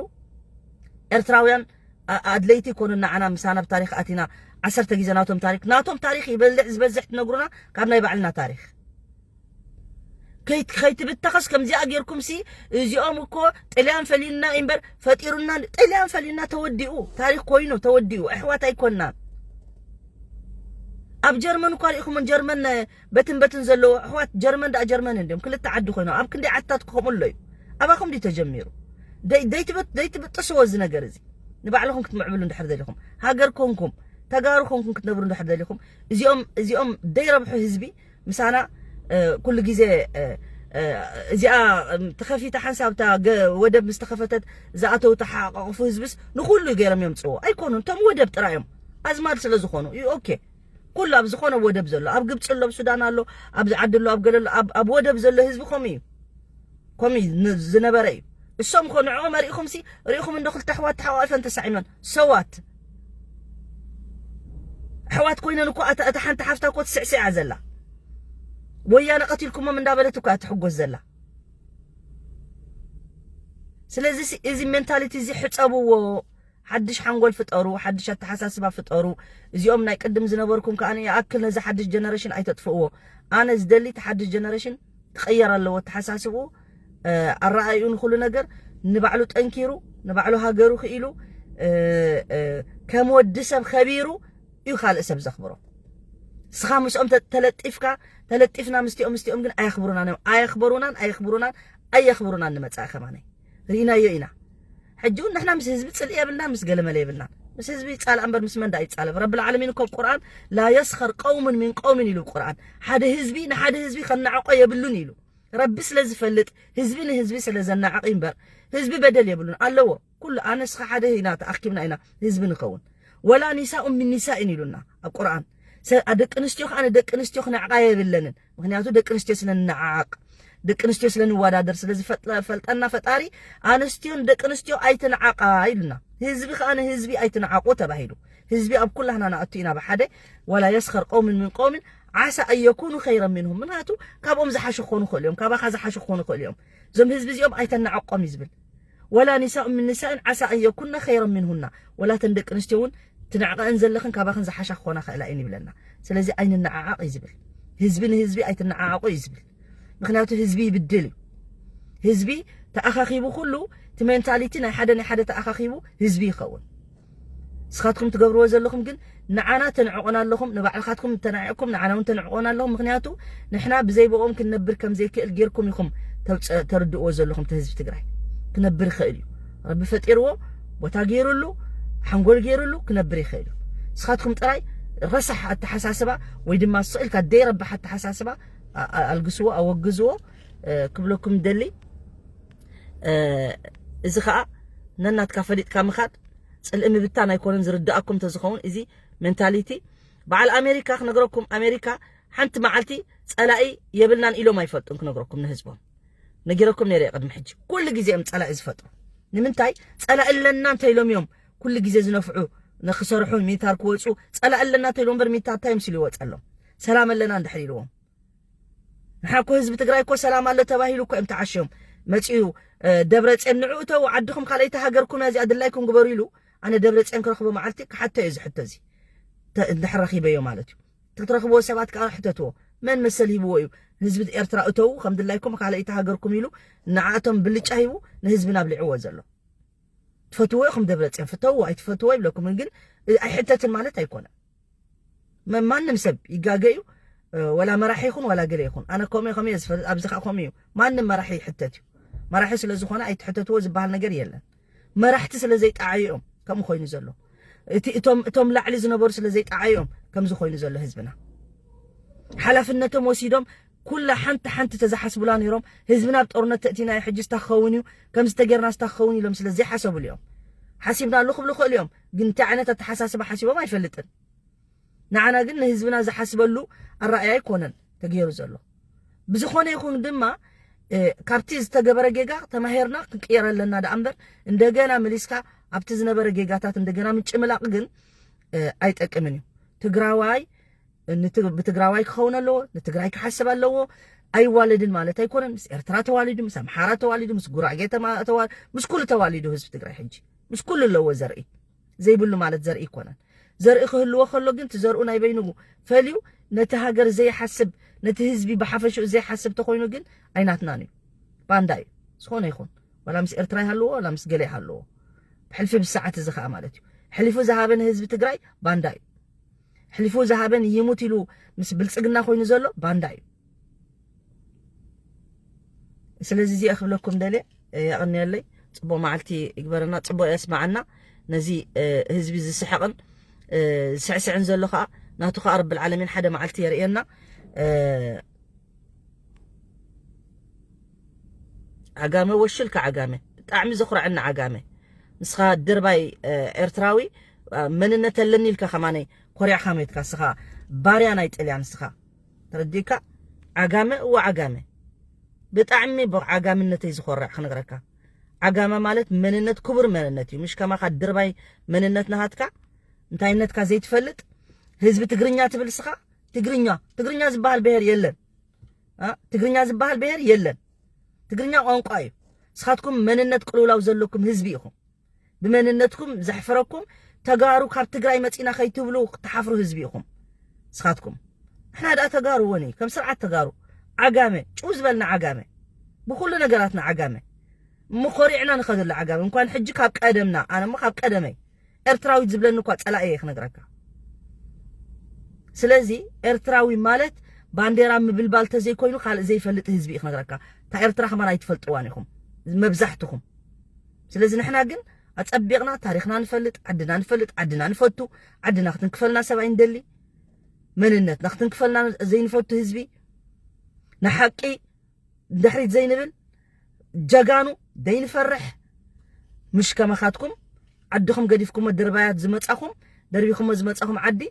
ኤርትራውያን ኣ-፣ ኣድለይቲ ይኮኑ። ንዓና ምሳና ብታሪኽ ኣቲና ዓሰርተ ግዜ ናቶም ታሪኽ፣ ናቶም ታሪኽ ይበልዕ ዝበዝሕ ትነግሩና ካብ ናይ ባዕልና ታሪኽ። ከይት-፣ ከይትብተኸስ ከምዚኣ ጌርኩም ሲ፣ እዚኦም እኮ ጥልያን ፈሊልና እምበር ፈጢሩና፣ ጥልያን ፈሊልና ተወዲኡ፣ ታሪኽ ኮይኑ ተወዲኡ፣ ኣሕዋት ኣይኮናን። ኣብ ጀርመን እኳ ርኢኹም፣ ጀርመን በትን በትን ዘለዎ ኣሕዋት ጀርመን ደኣ ጀርመን እንዲዮም፣ ክልተ ዓዲ ኮይኖም፣ ኣብ ክንደይ ዓድታት ከምኡ ኣሎ እዩ። ኣባኹም ድዩ ተጀሚሩ? ደይ-፣ ደይትበ-፣ ደይትብጥስዎ እዚ ነገር እዚ። ንባዕልኹም ክትምዕብሉ እንድሕር ደሊኹም፣ ሃገር ኮንኩም፣ ተጋሩ ኮንኩም ክትነብሩ እንድሕር ደሊኹም፣ እዚኦም፣ እዚኦም ደይረብሑ ህዝቢ ምሳና፣ እ፣ ኩሉ ግዜ፣ እ፣ እ፣ እዚኣ፣ እም፣ ተኸፊታ ሓንሳብ እታ ገ-፣ ወደብ ምስ ተኸፈተት ዝኣተው ተሓቋቑፉ ህዝብስ ንኹሉ ገይሮም የምፅዎ። ኣይኮኑን፣ እቶም ወደብ ጥራይ እዮም። ኣዝማድ ስለ ዝኾኑ እዩ። ኦኬ። ኩሉ ኣብ ዝኾነ ወደብ ዘሎ፣ ኣብ ግብፂ ኣሎ፣ ኣብ ሱዳን ኣሎ፣ ኣብዚ ዓዲ ኣሎ፣ ኣብ ገለ ኣሎ፣ ኣብ፣ ኣብ ወደብ ዘሎ ህዝቢ ከምኡ እዩ። ከምኡ እዩ ን-፣ ዝነበረ እዩ። እሶም ኮ ንዕኦም ኣሪእኹም ሲ፣ ሪእኹም እንዶ ክልተ ኣሕዋት ተሓቋቒፈን ተሳዒመን። ሰዋት? ኣሕዋት ኮይነን እኮ ኣታ፣ እታ ሓንቲ ሓፍታ እኮ ትስዕስዕ እያ ዘላ። ወያነ ቀቲልኩሞም እንዳበለት እኮ እያ ትሕጎስ ዘላ። ስለዚ ሲ፣ እዚ ሜንታሊቲ እዚ ሕጸብዎ። ሓድሽ ሓንጎል ፍጠሩ፣ ሓድሽ ኣተሓሳስባ ፍጠሩ። እዚኦም ናይ ቅድም ዝነበርኩም ከኣ ይኣክል፣ ነዚ ሓድሽ ጀነሬሽን ኣይተጥፍእዎ። ኣነ ዝደሊ እቲ ሓድሽ ጀነሬሽን ክቕየር ኣለዎ ኣተሓሳስብኡ፣ እ፣ ኣረኣእዩ ንኹሉ ነገር ንባዕሉ ጠንኪሩ፣ ንባዕሉ ሃገሩ ክኢሉ፣ እ፣ እ፣ ከም ወዲ ሰብ ከቢሩ እዩ ካልእ ሰብ ዘኽብሮ። ንስኻ ምስኦም ተ-፣ ተለጢፍካ፣ ተለጢፍና ምስቲኦም፣ ምስቲኦም ግን ኣየኽብሩናን እዮም። ኣየኽበሩናን፣ ኣየኽብሩናን፣ ኣየኽብሩናን ንመጻኢ ከማነይ። ርኢናዮ ኢና። ሕጂ እውን ንሕና ምስ ህዝቢ ጽልኢ የብልናን፣ ምስ ገለመለ የብልናን። ምስ ህዝቢ ይጻላእ እምበር ምስ መን ደኣ ይጻለብ? ረብል ዓለሚን እኮ ኣብ ቁርኣን፣ "ላ የስኸር ቀውምን ሚን ቀውምን" ኢሉ ቁርኣን። ሓደ ህዝቢ ንሓደ ህዝቢ ከነዓቆ የብሉን ኢሉ። ረቢ ስለ ዝፈልጥ፣ ህዝቢ ንህዝቢ ስለ ዘነዓቕ እምበር፣ ህዝቢ በደል የብሉን። ኣለዎ። ኩሉ ኣነስኻ ሓደ ኢና ተኣኪብና ኢና ህዝቢ ንኸውን። "ወላ ኒሳኡን ሚን ኒሳኢን" ኢሉና ኣብ ቁርኣን። ሰ-፣ ኣ-፣ ደቂ ኣንስትዮ ከኣ ንደቂ ኣንስትዮ ክነዕቓ የብለንን። ምኽንያቱ ደቂ ኣንስትዮ ስለ ንነዓዓቕ፣ ደቂ ኣንስትዮ ስለ ንወዳደር ስለ ዝፈጥ-፣ ፈልጠና ፈጣሪ፣ ኣንስትዮ ንደቂ ኣንስትዮ ኣይትንዓቓ ኢሉና። ህዝቢ ከኣ ንህዝቢ ኣይትንዓቑ ተባሂሉ። ህዝቢ ኣብ ኩላህና ንኣቱ ኢና ብሓደ። "ወላ የስኸር ቀውምን ሚን ቀውምን ዓሳ ኣን የኩኑ ኸይረን ሚንሁም።" ምኽንያቱ ካብኦም ዝሓሹ ክኾኑ ይኽእሉ እዮም፣ ካባኻ ዝሓሹ ክኾኑ ይኽእሉ እዮም። እዞም ህዝቢ እዚኦም ኣይተናዕቆም እዩ ዝብል። ወላ ኒሳኡ ምን ኒሳእን ዓሳ ኣን የኩና ኸይረን ሚንሁና። ወላ ተን ደቂ ኣንስትዮ እውን ትንዕቐአን ዘለኽን ካባኽን ዝሓሻ ክኾና ኽእላ እየን ይብለና። ስለዚ ኣይንነዓዓቕ እዩ ዝብል። ህዝቢ ንህዝቢ ኣይትነዓዓቑ እዩ ዝብል። ምክንያቱ ህዝቢ ይብድል እዩ። ህዝቢ ተኣኻኺቡ ኩሉ እቲ ሜንታሊቲ ናይ ሓደ ናይ ሓደ ተኣኻኺቡ ህዝቢ ይኸውን። ንስኻትኩም ትገብርዎ ዘለኹም ግን ንዓና ተንዕቑና ኣለኹም፣ ንባዕልኻትኩም ተናዒቕኩም ንዓና እውን ተንዕቑና ኣለኹም። ምክንያቱ ንሕና ብዘይ ብኦም ክንነብር ከም ዘይክእል ጌርኩም ኢኹም ተውፀ-፣ ተርድእዎ ዘለኹም እቲ ህዝቢ ትግራይ። ክነብር ይኽእል እዩ። ረቢ ፈጢርዎ፣ ቦታ ገይሩሉ፣ ሓንጎል ገይሩሉ ክነብር ይኽእል እዩ። ንስኻትኩም ጥራይ ረሳሕ ኣተሓሳስባ ወይ ድማ ስቕ ኢልካ ደይረብሕ ኣተሓሳስባ ኣ-፣ ኣ-፣ ኣልግስዎ፣ ኣወግዝዎ፣ እ፣ ክብለኩም ደሊ። እ፣ እዚ ኸኣ ነናትካ ፈሊጥካ ምኻድ ጽልኢ ምብታን ኣይኮነን። ዝርድኣኩም እንተዝኸውን እዚ ሜንታሊቲ በዓል ኣሜሪካ ክነግረኩም፣ ኣሜሪካ ሓንቲ መዓልቲ ጸላኢ የብልናን ኢሎም ኣይፈልጡን ክነግረኩም ንህዝቦም። ነጊረኩም ነይረ ቅድሚ ሕጂ። ኩሉ ግዜ እዮም ጸላኢ ዝፈጥሩ። ንምንታይ? ጸላኢ ኣለና እንተ ኢሎም እዮም ኩሉ ግዜ ዝነፍዑ፣ ንክሰርሑ ሚታር ክወጹ። ጸላኢ ኣለና እንተ ኢሎም እምበር ሚታር እንታይ እዮም ሲሉ ይወጸሎም? ሰላም ኣለና እንድሕር ኢልዎም። ንሓ እኮ ህዝቢ ትግራይ እኮ ሰላም ኣሎ ተባሂሉ እኮ እዮም ተዓሽዮም መፂኡ። እ፣ ደብረ ፅዮን ንዑ እተው ዓድኹም ካልኣይቲ ሃገርኩም እያ እዚኣ ድላይኩም ግበሩ ኢሉ። ኣነ ደብረ ፅዮን ክረኽቦ መዓልቲ ክሓቶ እየ እዚ ሕቶ እዚ። ተ-፣ እንድሕር ረኺበዮ ማለት እዩ። ትረኽብዎ ሰባት ከዓ ሕተትዎ። መን መሰል ሂብዎ እዩ ንህዝቢ ኤርትራ እተው ከም ድላይኩም ካልኣይቲ ሃገርኩም ኢሉ ንዓቶም ብልጫ ሂቡ ንህዝብና ኣብሊዕዎ ዘሎ? ትፈትዎ ኢኹም ደብረ ፅዮን ፍተው ኣይትፈትዎ ይብለኩም ግን ኣይሕተትን ማለት ኣይኮነን። መ-፣ ማንም ሰብ ይጋገ እዩ። እ፣ ወላ መራሒ ይኹን ወላ ገለ ይኹን ኣነ ከምኡ ከምኡ እየ ዝፈልጥ። ኣብዚ ከዓ ከምኡ እዩ። ማንም መራሒ ይሕተት እዩ። መራሒ ስለ ዝኾነ ኣይትሕተትዎ ዝበሃል ነገር የለን። መራሕቲ ስለ ዘይጠዓዩ እዮም ከምኡ ኮይኑ ዘሎ። እቲ እቶም እቶም ላዕሊ ዝነበሩ ስለ ዘይጠዓዩ እዮም ከምዚ ኮይኑ ዘሎ ህዝብና። ሓላፍነቶም ወሲዶም ኩላ ሓንቲ ሓንቲ ተዝሓስቡላ ነይሮም ህዝብና ኣብ ጦርነት ተእቲናዮ ሕጂ ስታክኸውን እዩ ከምዚ ተጌርና ስታክኸውን ኢሎም ስለ ዘይሓሰቡሉ እዮም። ሓሲብናሉ ክብሉ ይኽእሉ እዮም ግን እንታይ ዓይነት ኣተሓሳስባ ሓሲቦም ኣይፈልጥን። ንዓና ግን ንህዝብና ዝሓስበሉ ኣረኣእያ ኣይኮነን ተገይሩ ዘሎ። ብዝኾነ ይኹን ድማ እ፣ ካብቲ ዝተገበረ ጌጋ ተማሂርና ክንቅየር ኣለና ደኣ እምበር እንደገና መሊስካ ኣብቲ ዝነበረ ጌጋታት እንደገና ምጭምላቕ ግን እ፣ ኣይጠቅምን እዩ። ትግራዋይ ንቲ-፣ ብትግራዋይ ክኸውን ኣለዎ፣ ንትግራይ ክሓስብ ኣለዎ። ኣይዋለድን ማለት ኣይኮነን። ምስ ኤርትራ ተዋሊዱ፣ ምስ ኣምሓራ ተዋሊዱ፣ ምስ ጉራጌ ተማ-፣ ተዋ-፣ ምስ ኩሉ ተዋሊዱ ህዝቢ ትግራይ ሕጂ ምስ ኩሉ ኣለዎ ዘርኢ። ዘይብሉ ማለት ዘርኢ ኣይኮነን። ዘርኢ ክህልዎ ከሎ ግን እቲ ዘርኡ ናይ በይኑ ፈልዩ ነቲ ሃገር ዘይሓስብ፣ ነቲ ህዝቢ ብሓፈሽኡ ዘይሓስብ ተኾይኑ ግን ኣይናትናን እዩ። ባንዳ እዩ። ዝኾነ ይኹን። ዋላ ምስ ኤርትራ ይሃልዎ፣ ዋላ ምስ ገለ ይሃልዎ። ብሕልፊ ብሰዓት እዚ ኸኣ ማለት እዩ። ሕሊፉ ዝሃበ ንህዝቢ ትግራይ ባንዳ እዩ። ሕሊፉ ዝሃበን ይሙት ኢሉ ምስ ብልጽግና ኮይኑ ዘሎ ባንዳ እዩ። ስለዚ እዚኣ ክብለኩም ደልየ፣ እ፣ የቐንየለይ። ጽቡቕ መዓልቲ ይግበረና፣ ጽቡቕ የስምዓና። ነዚ፣ እ፣ ህዝቢ ዝስሕቕን፣ እ፣ ዝስዕስዕን ዘሎ ኸኣ ናቱ ኸኣ ረብል ዓለሚን ሓደ መዓልቲ የርእየና። እ፣ ዓጋመ ወሽልካ ዓጋመ፣ ብጣዕሚ ዘኹርዐና ዓጋመ። ንስኻ ድርባይ፣ እ፣ ኤርትራዊ፣ እ፣ መንነት ኣለኒ ኢልካ ከማነይ ኮሪዕኻ መትካ። ንስኻ ባርያ ናይ ጥልያን ንስኻ። ተረዲእካ? ዓጋመ፣ እወ ዓጋመ። ብጣዕሚ ብዓጋምነተይ ዝኾርዕ ክነግረካ። ዓጋመ ማለት መንነት፣ ክቡር መንነት እዩ። ምሽ ከማኻ ድርባይ መንነት ናሃትካ፣ እንታይነትካ ዘይትፈልጥ፣ ህዝቢ ትግርኛ ትብል ንስኻ። ትግርኛ፣ ትግርኛ ዝበሃል ብሄር የለን። እ? ትግርኛ ዝበሃል ብሄር የለን። ትግርኛ ቋንቋ እዩ። ንስኻትኩም መንነት ቅልውላው ዘለኩም ህዝቢ ኢኹም። ብመንነትኩም ዘሕፍረኩም ተጋሩ ካብ ትግራይ መፂና ከይትብሉ ክትሓፍሩ ህዝቢ ኢኹም። ንስኻትኩም ንሕና ደኣ ተጋሩ ወኒ ከም ስርዓት ተጋሩ ዓጋመ ጭው ዝበልና ዓጋመ ብኩሉ ነገራትና ዓጋመ ምኾሪዕና ንኸደሉ ዓጋመ እንኳን ሕጂ ካብ ቀደምና ኣነ እሞ ካብ ቀደመይ ኤርትራዊት ዝብለኒ እኳ ፀላኢ እየ ክነግረካ። ስለዚ ኤርትራዊ ማለት ባንዴራ ምብልባል ተዘይኮይኑ ካልእ ዘይፈልጥ ህዝቢ እዩ ክነግረካ። እታ ኤርትራ ከማን ኣይትፈልጥዋን ኢኹም መብዛሕትኹም። ስለዚ ንሕና ግን ኣጸቢቕና ታሪኽና ንፈልጥ፣ ዓድና ንፈልጥ፣ ዓድና ንፈቱ፣ ዓድና ክትንክፈልና ሰብ ኣይንደሊ፣ መንነትና ክትንክፈልና ዘይንፈቱ ህዝቢ፣ ንሓቂ ድሕሪት ዘይንብል፣ ጀጋኑ ዘይንፈርሕ፣ ምሽ ከማኻትኩም ዓድኹም ገዲፍኩሞ ድርባያት ዝመጻኹም፣ ደርቢኹሞ ዝመጻኹም ዓዲ፣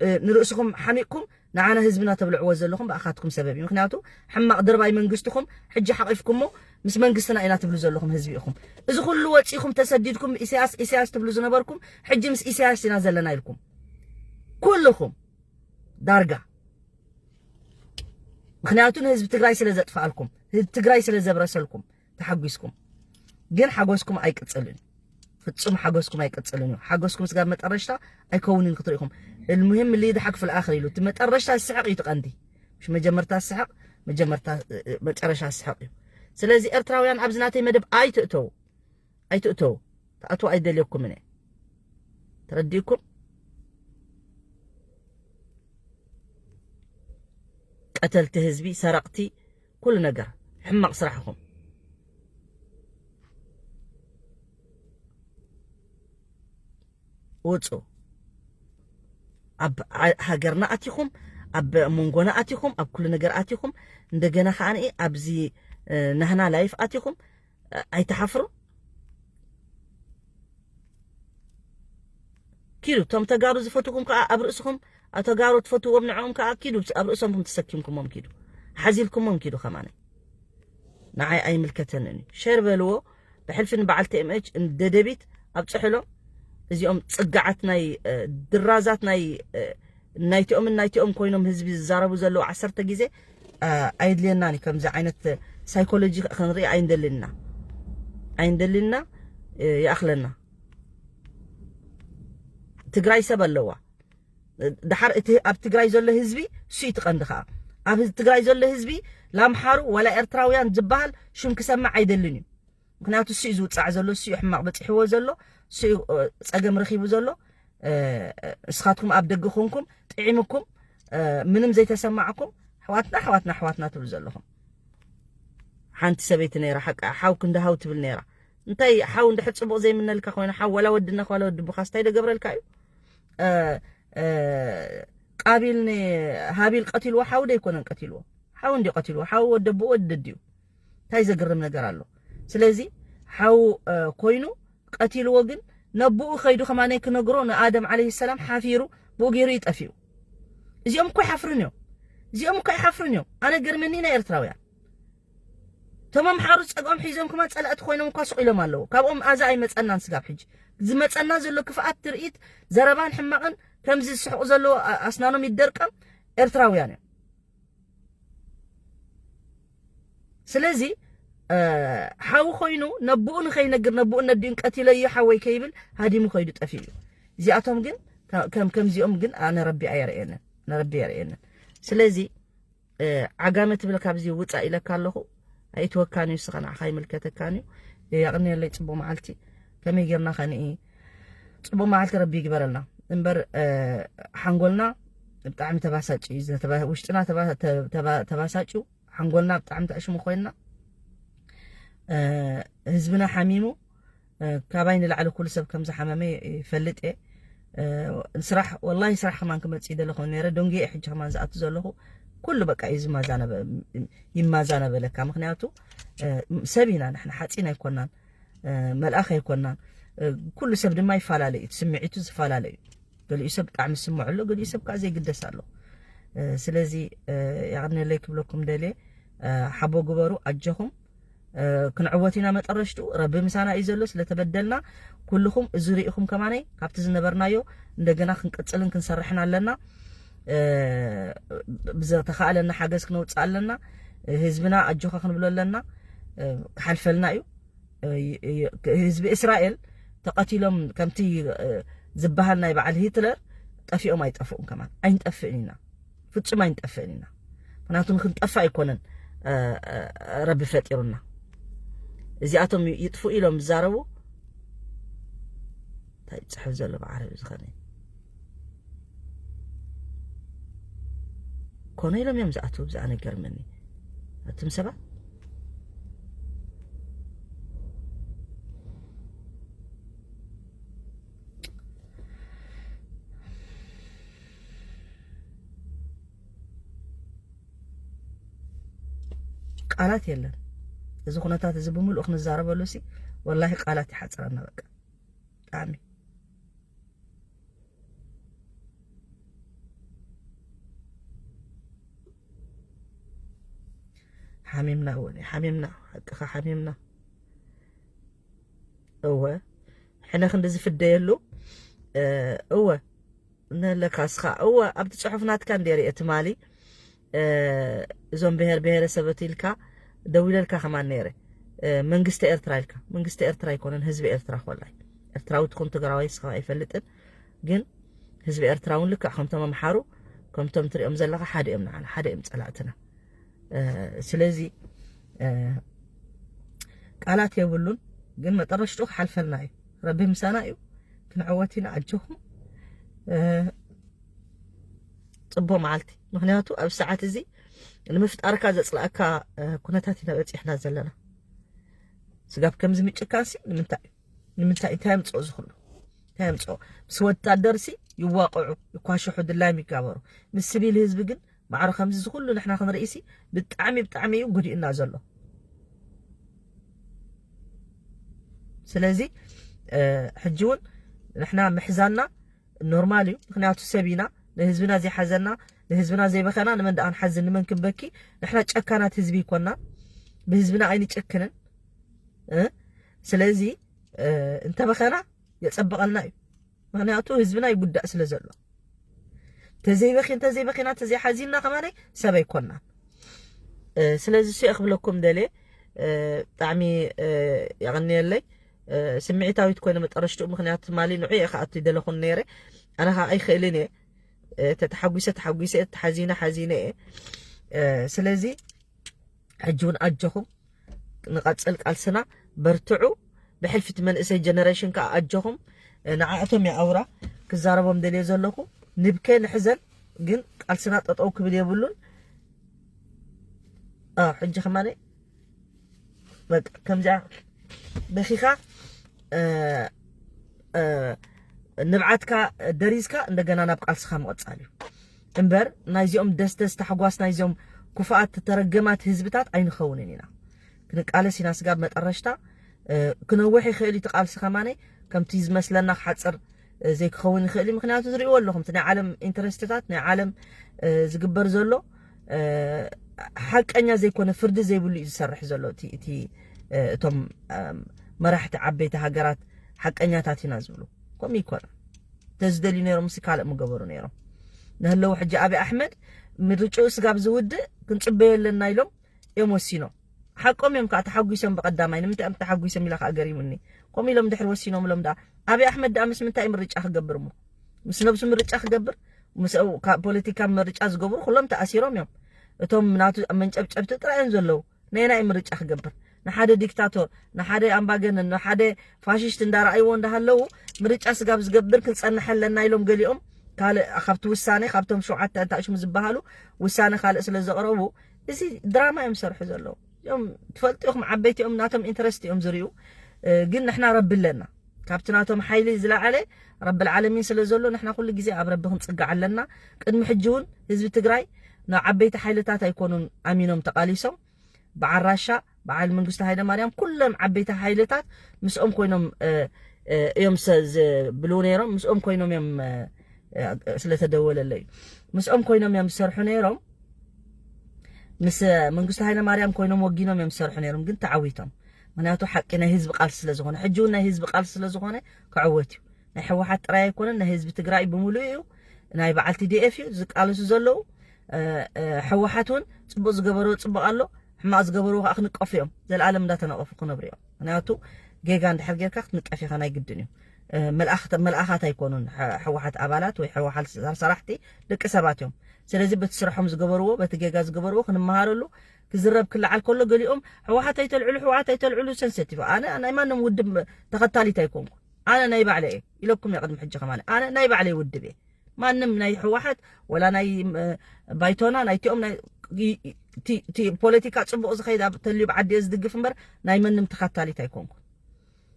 እ፣ ንርእስኹም ሓሚቕኩም ንዓና ህዝብና ተብልዕዎ ዘለኹም ብኣኻትኩም ሰበብ እዩ። ምኽንያቱ ሕማቕ ድርባይ መንግስትኹም ሕጂ ሓቒፍኩሞ ምስ መንግስትና ኢና ትብሉ ዘለኹም ህዝቢ ኢኹም። እዚ ኩሉ ወጺኹም ተሰዲድኩም ኢሳያስ፣ ኢሳያስ ትብሉ ዝነበርኩም ሕጂ ምስ ኢሳያስ ኢና ዘለና ኢልኩም። ኩልኹም ዳርጋ። ምኽንያቱ ንህዝቢ ትግራይ ስለ ዘጥፍኣልኩም፣ ህዝቢ ትግራይ ስለ ዘብረሰልኩም ተሓጒስኩም። ግን ሓጎስኩም ኣይቅጽልን። ፍጹም ሓጎስኩም ኣይቅጽልን እዩ። ሓጎስኩም ስጋብ መጠረሽታ ኣይከውንን ክትሪኢኹም። المهم اللي يضحك في الآخر ኢሉ። እቲ መጠረሽታ ዝስሕቕ እዩ እቲ ቀንዲ። مش መጀመርታ ዝስሕቕ፣ መጀመርታ፣ መጨረሻ ዝስሕቕ እዩ። ስለዚ ኤርትራውያን ኣብዚ ናተይ መደብ ኣይትእተው። ኣይትእተው። ትኣትው ኣይደልየኩም እነ። ተረዲእኩም? ቀተልቲ ህዝቢ፣ ሰረቕቲ፣ ኩሉ ነገር። ሕማቕ ስራሕኹም። ውጹ። ኣብ ዓ-፣ ሃገርና ኣቲኹም፣ ኣብ መንጎና ኣቲኹም፣ ኣብ ኩሉ ነገር ኣቲኹም፣ እንደገና ከኣ ኣብዚ፣ እ፣ ናህና ላይፍ ኣቲኹም፣ እ፣ ኣይትሓፍሩ? ኪዱ፣ እቶም ተጋሩ ዝፈትውኩም ከኣ ኣብ ርእስኹም፣ ኣብ ተጋሩ ትፈትዎም ንዕኦም ከኣ ኪዱ፣ ኣብ ርእሶምኩም ተሰኪምኩሞም ኪዱ። ሓዚልኩሞም ኪዱ ከማነ። ንዓይ ኣይምልከተንን እዩ። ሸር በልዎ፣ ብሕልፊ ንበዓል ቲ ኤም ኤች ደደቢት ኣብጽሕሎም። እዚኦም ጽጋዓት ናይ፣ እ፣ ድራዛት ናይ፣ እ፣ ናይቲኦምን ናይቲኦም ኮይኖም ህዝቢ ዝዛረቡ ዘለዉ ዓሰርተ ግዜ፣ እ፣ ኣየድልየናን እዩ። ከምዚ ዓይነት ሳይኮሎጂ ክንርኢ ኣይንደልን ኢና። ኣይንደልን ኢና፣ እ፣ ይኣኽለና። ትግራይ ሰብ ኣለዋ። ድሓር እቲ ኣብ ትግራይ ዘሎ ህዝቢ እሱ እዩ እቲ ቀንዲ። ከዓ ኣብ ህዝ-፣ ትግራይ ዘሎ ህዝቢ ላምሓሩ ዋላ ኤርትራውያን ዝበሃል ሽም ክሰምዕ ኣይደልን እዩ። ምክንያቱ እሱ እዩ ዝውፃዕ ዘሎ፣ እሱ እዩ ሕማቕ በፂሕዎ ዘሎ፣ እሱ እዩ፣ እ፣ ፀገም ረኺቡ ዘሎ። እ፣ ንስኻትኩም ኣብ ደገ ኮንኩም ጥዒምኩም፣ እ፣ ምንም ዘይተሰማዕኩም ኣሕዋትና፣ ኣሕዋትና፣ ኣሕዋትና ትብሉ ዘለኹም። ሓንቲ ሰበይቲ ነይራ ሓቃ ሓው ክንዲ ሃው ትብል ነይራ። እንታይ ሓው እንድሕር ፅቡቕ ዘይምነልካ ኮይኑ ሓው ዋላ ወዲ ነኻ ዋላ ወዲ ቡኻስ እንታይ ደገብረልካ እዩ? እ፣ እ፣ ቃቢል ንሃቢል ቀቲልዎ ሓው ዶ ኣይኮነን ቀቲልዎ? ሓው እንዲ ቀቲልዎ። ሓው ወዲ ኣቦኡ ወዲ ድዩ? እንታይ ዘግርም ነገር ኣሎ? ስለዚ ሓው፣ እ፣ ኮይኑ ቀቲልዎ፣ ግን ነብኡ ከይዱ ከማነይ ክነግሮ ንኣደም ዓለይሂ ሰላም ሓፊሩ ብኡ ገይሩ ይጠፊኡ። እዚኦም እኮ ይሓፍሩን እዮም። እዚኦም እኮ ይሓፍሩን እዮም። ኣነ ገርመኒ ናይ ኤርትራውያን። እቶም ኣምሓሩ ጸግኦም ሒዞም ከማን ጸላእቲ ኮይኖም እኳ ስቕ ኢሎም ኣለዉ። ካብኦም ኣዛ ኣይመጸናን ስጋብ ሕጂ። ዝመጸና ዘሎ ክፍኣት ትርኢት፣ ዘረባን ሕማቕን ከምዚ ዝስሕቑ ዘለዉ ኣ-፣ ኣስናኖም ይደርቀም ኤርትራውያን እዮም። ስለዚ፣ እ፣ ሓው ኮይኑ ነብኡ ንኸይነግር፣ ነብኡ ነዲኡን ቀቲለዮ ሓወይ ከይብል ሃዲሙ ከይዱ ጠፊኡ እዩ። እዚኣቶም ግን ከ-፣ ከም፣ ከምዚኦም ግን ኣነ ረቢ ኣየርእየንን። ኣነ ረቢ ኣየርእየንን። ስለዚ፣ እ፣ ዓጋመ ትብል ካብዚ ውጻእ ኢለካ ኣለኹ። ኣይእትወካን እዩ፣ ንስኻ ንዓኻ ኣይምልከተካን እዩ። የቕንየለይ፣ ጽቡቕ መዓልቲ። ከመይ ጌርና ከንኢ? ጽቡቕ መዓልቲ ረቢ ይግበረልና። እምበር፣ እ፣ ሓንጎልና ብጣዕሚ ተባሳጭ እዩ። ዝተባ-፣ ውሽጥና ተባ-፣ ተ-፣ ተባ-፣ ተባሳጭ እዩ። ሓንጎልና ብጣዕሚ ተዕሽሙ ኮይንና፣ እ፣ ህዝብና ሓሚሙ፣ እ፣ ካባይ ንላዕሊ ኩሉ ሰብ ከም ዝሓመመ ይፈልጥ እየ። እ፣ ስራሕ፣ ወላሂ ስራሕ ከማን ክመጽእ ይደለ ኮይኑ ነይረ። ደንጉየ ሕጂ ከማን ዝኣቱ ዘለኹ። ኩሉ በቃ እዩ ዝማዛነበ-፣ ይማዛነበለካ። ምኽንያቱ፣ እ፣ ሰብ ኢና ንሕና፣ ሓፂን ኣይኮናን፣ እ፣ መልኣኽ ኣይኮናን። እ፣ ኩሉ ሰብ ድማ ይፈላለ እዩ፣ እቲ ስምዒቱ ዝፈላለ እዩ። ገሊኡ ሰብ ብጣዕሚ ዝስምዖ ኣሎ፣ ገሊኡ ሰብ ከዓ ዘይግደስ ኣሎ። እ፣ ስለዚ፣ እ፣ የቐንየለይ ክብለኩም ደልየ፣ እ፣ ሓቦ ግበሩ፣ ኣጆኹም። እ፣ ክንዕወት ኢና መጠረሽትኡ። ረቢ ምሳና እዩ ዘሎ፣ ስለተበደልና ኩልኹም እዚ ርኢኹም ከማነይ ካብቲ ዝነበርናዮ እንደገና ክንቅጽልን ክንሰርሕን ኣለና። እ፣ ብዝተኻእለና ሓገዝ ክነውጽእ ኣለና። ህዝብና ኣጆኻ ክንብሎ ኣለና። እ፣ ክሓልፈልና እዩ። እ፣ ይ-፣ ይ-፣ ህዝቢ እስራኤል ተቐቲሎም ከምቲ፣ እ፣ ዝበሃል ናይ በዓል ሂትለር ጠፊኦም ኣይጠፍኡን ከማን። ኣይንጠፍእን ኢና። ፍጹም ኣይንጠፍእን ኢና። ምኽንያቱ ንክንጠፍእ ኣይኮነን፣ እ፣ እ፣ ረቢ ፈጢሩና። እዚኣቶም ይጥፍኡ ኢሎም ዝዛረቡ፣ እንታይ ይጽሕፍ ዘሎ ብዓረብ እዚ ኸመይ? ኮነ ኢሎም እዮም ዝኣትዉ፣ ብዛ ኣነ ገርመኒ። ኣቱም ሰባት፣ ቃላት የለን። እዚ ኩነታት እዚ ብምሉእ ክንዛረበሉ ሲ ወላሂ ቃላት ይሓጽረና በቃ። ብጣዕሚ። ሓሚምና እውን፣ ሓሚምና፣ ሓቅኻ ሓሚምና። እወ፣ ሕነ ክንዲ ዝፍደየሉ፣ እ፣ እወ፣ ነለካ እስኻ፣ እወ፣ ኣብቲ ጽሑፍ ናትካ እንደ ርኤ ትማሊ፣ እ፣ እዞም ብሄር ብሄረሰበት ኢልካ ደዊለልካ ከማን ነይረ። መንግስቲ ኤርትራ ኢልካ፣ መንግስቲ ኤርትራ ኣይኮነን፣ ህዝቢ ኤርትራ ኮላይ። ኤርትራዊ ትኹን ትግራዋይ ስኻ ኣይፈልጥን፣ ግን ህዝቢ ኤርትራ እውን ልክዕ ከምቶም ኣምሓሩ፣ ከምቶም ትሪኦም ዘለኻ ሓደ እዮም ንዓና፣ ሓደ እዮም ጸላእትና። ስለዚ ቃላት የብሉን፣ ግን መጠረሽቱ ክሓልፈልና እዩ። ረቢ ምሳና እዩ፣ ክንዕወት ኢና። ኣጆኹም። ጽቡቅ መዓልቲ። ምክንያቱ ኣብ ሰዓት እዚ ንምፍጣርካ ዘጽላእካ ኩነታት ኢና በጺሕና ዘለና። ስጋብ ከምዚ ምጭካንሲ ንምንታይ እዩ? ንምንታይ? እንታይ የምጽኦ እዚ ኩሉ? እንታይ የምጽኦ? ምስ ወታደርሲ ይዋቅዑ፣ ይኳሽሑ፣ ድላይም ይጋበሩ። ምስ ሲቪል ህዝቢ ግን ማዕረ ከምዚ እዚ ኩሉ ንሕና ክንርእሲ ብጣዕሚ ብጣዕሚ እዩ ጉዲእና ዘሎ። ስለዚ ሕጂ እውን ንሕና ምሕዛና ኖርማል እዩ። ምክንያቱ ሰብ ኢና፣ ንህዝብና ዘይሓዘና፣ ንህዝብና ዘይበኸና ንመን ደኣ ንሓዝን፣ ንመን ክንበኪ? ንሕና ጨካናት ህዝቢ ይኮና፣ ብህዝብና ኣይንጨክንን። ስለዚ እንተበኸና የጸብቐልና እዩ። ምክንያቱ ህዝብና ይጉዳእ ስለ ዘሎ። ተዘይበኺ እንተዘይበኺና ተዘይሓዚንና ከማነይ ሰብ ኣይኮናን። ስለዚ እሱ ክብለኩም ደልየ። ብጣዕሚ የቐንየለይ። ስምዒታዊት ኮይነ መጠረሽትኡ፣ ምክንያቱ ትማሊ ንዑ እየ ክኣቱ ይደለኹን ነይረ። ኣነ ከዓ ኣይክእልን እየ። ተተሓጒሰ ተሓጒሰ እየ፣ ተሓዚነ ሓዚነ እየ። ስለዚ ሕጂ እውን ኣጆኹም ንቐጽል ቃልስና፣ በርትዑ። ብሕልፊ እቲ መንእሰይ ጀነሬሽን ከዓ ኣጆኹም። ንዓእቶም እየ ኣውራ ክዛረቦም ደልየ ዘለኹ። ንብከ ንሕዘን፣ ግን ቃልስና ጠጠው ክብል የብሉን። ሕጂ ከማነ በቃ ከምዚኣ በኺኻ ንብዓትካ ደሪዝካ እንደገና ናብ ቃልስኻ ምቕጻል እዩ እምበር፣ ናይዚኦም ደስደስ ታሕጓስ ናይዚኦም ክፉኣት ተረገማት ህዝብታት ኣይንኸውንን ኢና። ክንቃለስ ኢና ስጋብ መጠረሽታ። ክነውሕ ይኽእል እዩ እቲ ቃልሲ ከማነይ፣ ከምቲ ዝመስለና ክሓፅር ዘይክኸውን ይኽእል እዩ። ምክንያቱ ዝርእይዎ ኣለኹም፣ እቲ ናይ ዓለም ኢንተረስትታት፣ ናይ ዓለም ዝግበር ዘሎ ሓቀኛ ዘይኮነ፣ ፍርዲ ዘይብሉ እዩ ዝሰርሕ ዘሎ እቲ እቶም መራሕቲ ዓበይቲ ሃገራት ሓቀኛታት ኢና ዝብሉ። ከምኡ ይኮነ። ተዝደልዩ ነይሮም ሲ ካልእ ምገበሩ ነይሮም። ንህለው ሕጂ ኣብይ ኣሕመድ ምርጭኡ ስጋብ ዝውድእ ክንፅበዮ ኣለና ኢሎም እዮም ወሲኖም። ሓቆም እዮም ከዓ፣ ተሓጒሶም ብቐዳማይ። ንምንታይ እዮም ተሓጒሶም ኢላ ከዓ ገሪሙኒ። ከምኡ ኢሎም ድሕሪ ወሲኖም ኢሎም ደኣ ኣብይ ኣሕመድ ደኣ ምስ ምንታይ ምርጫ ክገብር እሞ? ምስ ነብሱ ምርጫ ክገብር? ምስ ፖለቲካ ምርጫ ዝገብሩ ኩሎም ተኣሲሮም እዮም። እቶም ናቱ መንጨብጨብቲ ጥራይ እዮም ዘለዉ። ነየናይ ምርጫ ክገብር? ንሓደ ዲክታቶር፣ ንሓደ ኣምባገነን፣ ንሓደ ፋሽስት እንዳረኣይዎ እንዳሃለዉ ምርጫ ስጋብ ዝገብር ክንፀንሐ ኣለና ኢሎም ገሊኦም ካልእ ካብቲ ውሳኔ፣ ካብቶም ሸውዓተ እንታሽሙ ዝበሃሉ ውሳኔ ካልእ ስለ ዘቕረቡ፣ እዚ ድራማ እዮም ዝሰርሑ ዘለዉ። እዮም ትፈልጡ ኢኹም፣ ዓበይቲ እዮም፣ ናቶም ኢንተረስት እዮም ዝርእዩ። ግን ንሕና ረቢ ኣለና፣ ካብቲ ናቶም ሓይሊ ዝለዓለ ረቢ ልዓለሚን ስለ ዘሎ ንሕና ኩሉ ግዜ ኣብ ረቢ ክንፅጋዕ ኣለና። ቅድሚ ሕጂ እውን ህዝቢ ትግራይ ናብ ዓበይቲ ሓይልታት ኣይኮኑን ኣሚኖም ተቓሊሶም። በዓል ራሻ፣ በዓል መንግስቱ ሃይለ ማርያም፣ ኩሎም ዓበይቲ ሓይልታት ምስኦም ኮይኖም እዮም ዝብሉ ነይሮም። ምስኦም ኮይኖም እዮም፣ ስለተደወለለይ፣ ምስኦም ኮይኖም እዮም ዝሰርሑ ነይሮም። ምስ መንግስቱ ሃይለ ማርያም ኮይኖም ወጊኖም እዮም ዝሰርሑ ነይሮም፣ ግን ተዓዊቶም። ምክንያቱ ሓቂ ናይ ህዝቢ ቃልሲ ስለዝኮነ፣ ሕጂ እውን ናይ ህዝቢ ቃልሲ ስለዝኮነ ክዕወት እዩ። ናይ ህወሓት ጥራይ ኣይኮነን፣ ናይ ህዝቢ ትግራይ ብምሉእ እዩ። ናይ በዓል ቲ ዲ ኤፍ እዩ ዝቃለሱ ዘለዉ። ህወሓት እውን ፅቡቅ ዝገበርዎ ፅቡቅ ኣሎ፣ ሕማቅ ዝገበርዎ ከዓ ክንቀፉ እዮም። ዘለኣለም እንዳተነቀፉ ክነብሩ እዮም። ምክንያቱ ጌጋ እንድሕር ጌርካ ክትንቀፍ ኢኻ፣ ናይ ግድን እዩ። መልኣኻት ኣይኮኑን ህወሓት ኣባላት ወይ ህወሓት ሰራሕቲ፣ ደቂ ሰባት እዮም። ስለዚ በቲ ስርሖም ዝገበርዎ፣ በቲ ጌጋ ዝገበርዎ ክንመሃረሉ ክዝረብ ክለዓል ከሎ ገሊኦም ህወሓት ኣይተልዕሉ፣ ህወሓት ኣይተልዕሉ፣ ሰንሰቲቭ። ኣነ ናይ ማንም ውድብ ተኸታሊት ኣይኮንኩ። ኣነ ናይ ባዕለ እየ ኢለኩም እየ ቅድሚ ሕጂ ከማን። ኣነ ናይ ባዕለይ ውድብ እየ። ማንም ናይ ህወሓት ወላ ናይ ባይቶና ናይቲኦም ናይ ፖለቲካ ፅቡቅ ዝኸይድ ተልዩ ብዓዲ እየ ዝድግፍ እምበር ናይ መንም ተኸታሊት ኣይኮንኩን።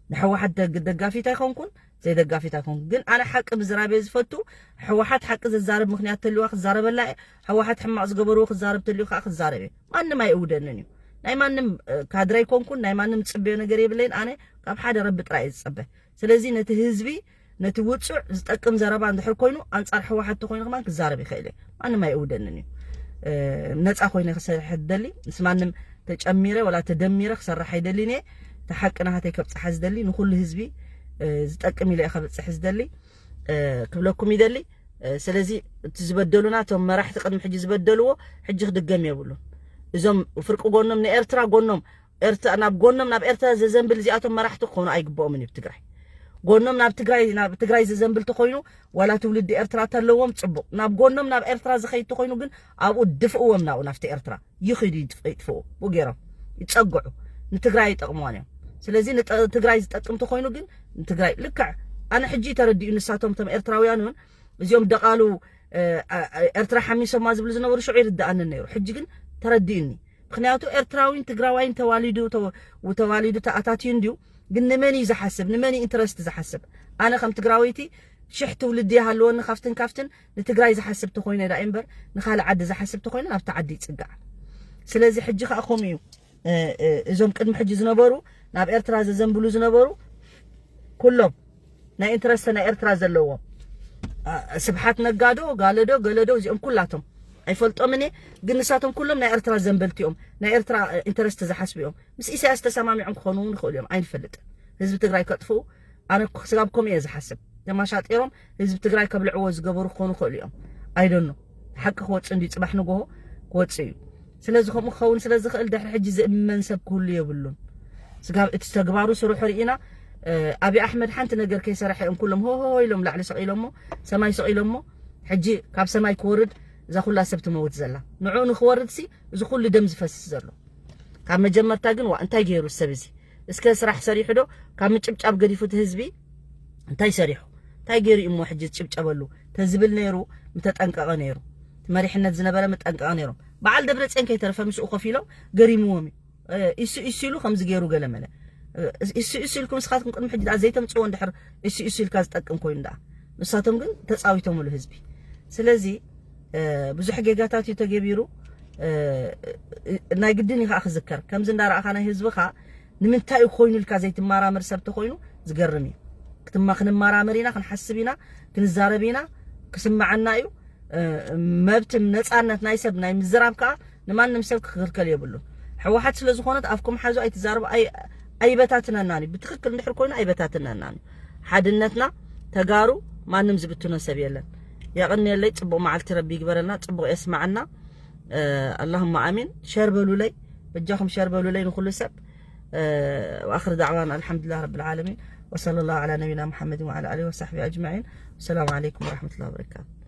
ንሕወሓት ደጋፊት ኣይኮንኩን፣ ዘይደጋፊት ኣይኮንኩን። ግን ኣነ ሓቂ ምዝራብ እየ ዝፈቱ። ሕወሓት ሓቂ ዘዛርብ ምክንያት ተልዋ ክዛረበላ እየ። ሕወሓት ሕማቅ ዝገበርዎ ክዛረብ ተልዩ ከዓ ክዛረብ እየ። ማንም ኣይእውደንን እዩ። ናይ ማንም ካድረ ኣይኮንኩን፣ ናይ ማንም ዝፅበዮ ነገር የብለይን። ኣነ ካብ ሓደ ረቢ ጥራይ እየ ዝፀበ። ስለዚ ነቲ ህዝቢ፣ ነቲ ውፁዕ ዝጠቅም ዘረባ እንድሕር ኮይኑ ኣንፃር ሕወሓት ተኮይኑ ከማን ክዛረብ ይኽእል እየ። ማንም ኣይእውደንን እዩ። ነፃ ኮይነ ክሰርሕ ዝደሊ፣ ምስ ማንም ተጨሚረ ወላ ተደሚረ ክሰርሕ ኣይደልን እየ። እቲ ሓቂ ናሃተይ ከብፅሓ ዝደሊ፣ ንኩሉ ህዝቢ ዝጠቅም ኢለ እየ ከብፅሕ ዝደሊ ክብለኩም ይደሊ። ስለዚ እቲ ዝበደሉና፣ እቶም መራሕቲ ቅድሚ ሕጂ ዝበደልዎ ሕጂ ክድገም የብሉን። እዞም ፍርቂ ጎኖም ንኤርትራ ጎኖም ኤርትራ ናብ ጎኖም ናብ ኤርትራ ዘዘንብል እዚኣቶም መራሕቲ ክኾኑ ኣይግብኦምን እዩ። ትግራይ ጎኖም ናብ ትግራይ ናብ ትግራይ ዘዘንብል ተኮይኑ ዋላ ትውልዲ ኤርትራ ተለዎም ጽቡቕ፣ ናብ ጎኖም ናብ ኤርትራ ዝኸይድ ተኮይኑ ግን ኣብኡ ድፍእዎም ናብኡ ናብቲ ኤርትራ ይኽዱ ይጥፍኡ ብኡ ገይሮም ይጸግዑ ንትግራይ ይጠቕምዋን እዮም። ስለዚ ንትግራይ ዝጠቅም ተኮይኑ ግን ንትግራይ ልክዕ ኣነ ሕጂ ተረዲኡ ንሳቶም ቶም ኤርትራውያን እውን እዚኦም ደቓሉ ኤርትራ ሓሚሶማ ዝብሉ ዝነበሩ ሽዑ ይርድኣንን ነይሩ። ሕጂ ግን ተረዲኡኒ። ምክንያቱ ኤርትራዊን ትግራዋይን ተዋሊዱ ተዋሊዱ ተኣታትዩ እንድዩ። ግን ንመን እዩ ዝሓስብ? ንመን እዩ ኢንትረስት ዝሓስብ? ኣነ ከም ትግራወይቲ ሽሕ ትውልዲ ይሃለወኒ ካብትን ካብትን ንትግራይ ዝሓስብ ተኮይነ ዳ እምበር ንካልእ ዓዲ ዝሓስብ ተኮይነ ናብቲ ዓዲ ይፅጋዕ። ስለዚ ሕጂ ከዓ ከምኡ እዩ። እዞም ቅድሚ ሕጂ ዝነበሩ ናብ ኤርትራ ዘዘንብሉ ዝነበሩ ኩሎም ናይ ኢንትረስት ናይ ኤርትራ ዘለዎም ስብሓት ነጋዶ ጋለዶ ገለዶ እዚኦም ኩላቶም ኣይፈልጦምን እየ። ግን ንሳቶም ኩሎም ናይ ኤርትራ ዘንበልቲ እዮም። ናይ ኤርትራ ኢንተረስት ዝሓስቡ እዮም። ምስ ኢሳያስ ተሰማሚዖም ክኾኑ እውን ይኽእሉ እዮም። ኣይንፈልጥን። ህዝቢ ትግራይ ከጥፍኡ ኣነ ስጋብ ከምኡ እየ ዝሓስብ። ተማሻጢሮም ህዝቢ ትግራይ ከብልዕዎ ዝገበሩ ክኾኑ ይኽእሉ እዮም። ኣይደኖ ሓቂ ክወፅእ እንዲ ፅባሕ ንጎሆ ክወፅእ እዩ። ስለዚ ከምኡ ክኸውን ስለ ዝኽእል ድሕሪ ሕጂ ዝእመን ሰብ ክህሉ የብሉን። ስጋብ እቲ ተግባሩ ስርሑ ርኢና ኣብይ ኣሕመድ ሓንቲ ነገር ከይሰረሐ እዮም ኩሎም ሆሆ ኢሎም ላዕሊ ሰቒሎሞ ሰማይ ሰቒሎሞ ሕጂ ካብ ሰማይ ክወርድ እዛ ኩላ ሰብ ትመውት ዘላ ንዕኡ ንክወርድ ሲ እዚ ኩሉ ደም ዝፈስስ ዘሎ ካብ መጀመርታ ግን ዋ እንታይ ገይሩ ሰብ እዚ እስከ ስራሕ ሰሪሑ ዶ ካብ ምጭብጫብ ገዲፉ እቲ ህዝቢ እንታይ ሰሪሑ እንታይ ገይሩ እሞ ሕጂ ዝጭብጨበሉ ተዝብል ነይሩ ምተጠንቀቐ ነይሩ መሪሕነት ዝነበረ ምጠንቀቐ ነይሮም በዓል ደብረፅዮን ከይተረፈ ምስኡ ኮፍ ኢሎም ገሪምዎም እዩ ኢሱ ኢሱ ኢሉ ከምዚ ገይሩ ገለ መለ ኢሱ ኢሱ ኢልኩም ንስኻትኩም ቅድሚ ሕጂ ደኣ ዘይተምፅዎ እንድሕር ኢሱ ኢሱ ኢልካ ዝጠቅም ኮይኑ ደኣ ንሳቶም ግን ተፃዊቶምሉ ህዝቢ ስለዚ ብዙሕ ጌጋታት እዩ ተገቢሩ ናይ ግድን እዩ ከዓ ክዝከር ከምዚ እንዳረኣኻ ናይ ህዝብኻ ንምንታይ እዩ ኮይኑ ኢልካ ዘይትመራመር ሰብ ተኮይኑ ዝገርም እዩ ክትማ ክንመራመር ኢና ክንሓስብ ኢና ክንዛረብ ኢና ክስማዓና እዩ መብትን ነፃነት ናይ ሰብ ናይ ምዝራብ ከዓ ንማንም ሰብ ክክልከል የብሉን። ሕወሓት ስለ ዝኾነት ኣፍኩም ሓዙ ኣይትዛረቡ ኣይበታትነናን እዩ። ብትክክል እንድሕር ኮይኑ ኣይበታትነናን እዩ። ሓድነትና ተጋሩ ማንም ዝብትኖ ሰብ የለን። የቐንየለይ። ፅቡቕ መዓልቲ ረቢ ይግበረልና። ፅቡቕ የስማዓና። ኣላሁማ ኣሚን። ሸር በሉለይ በጃኹም ሸር በሉለይ ንኩሉ ሰብ። وآخر دعوانا الحمد لله رب العالمين وصلى الله على نبينا محمد وعلى آله وصحبه أجمعين. السلام عليكم ورحمة الله وبركاته.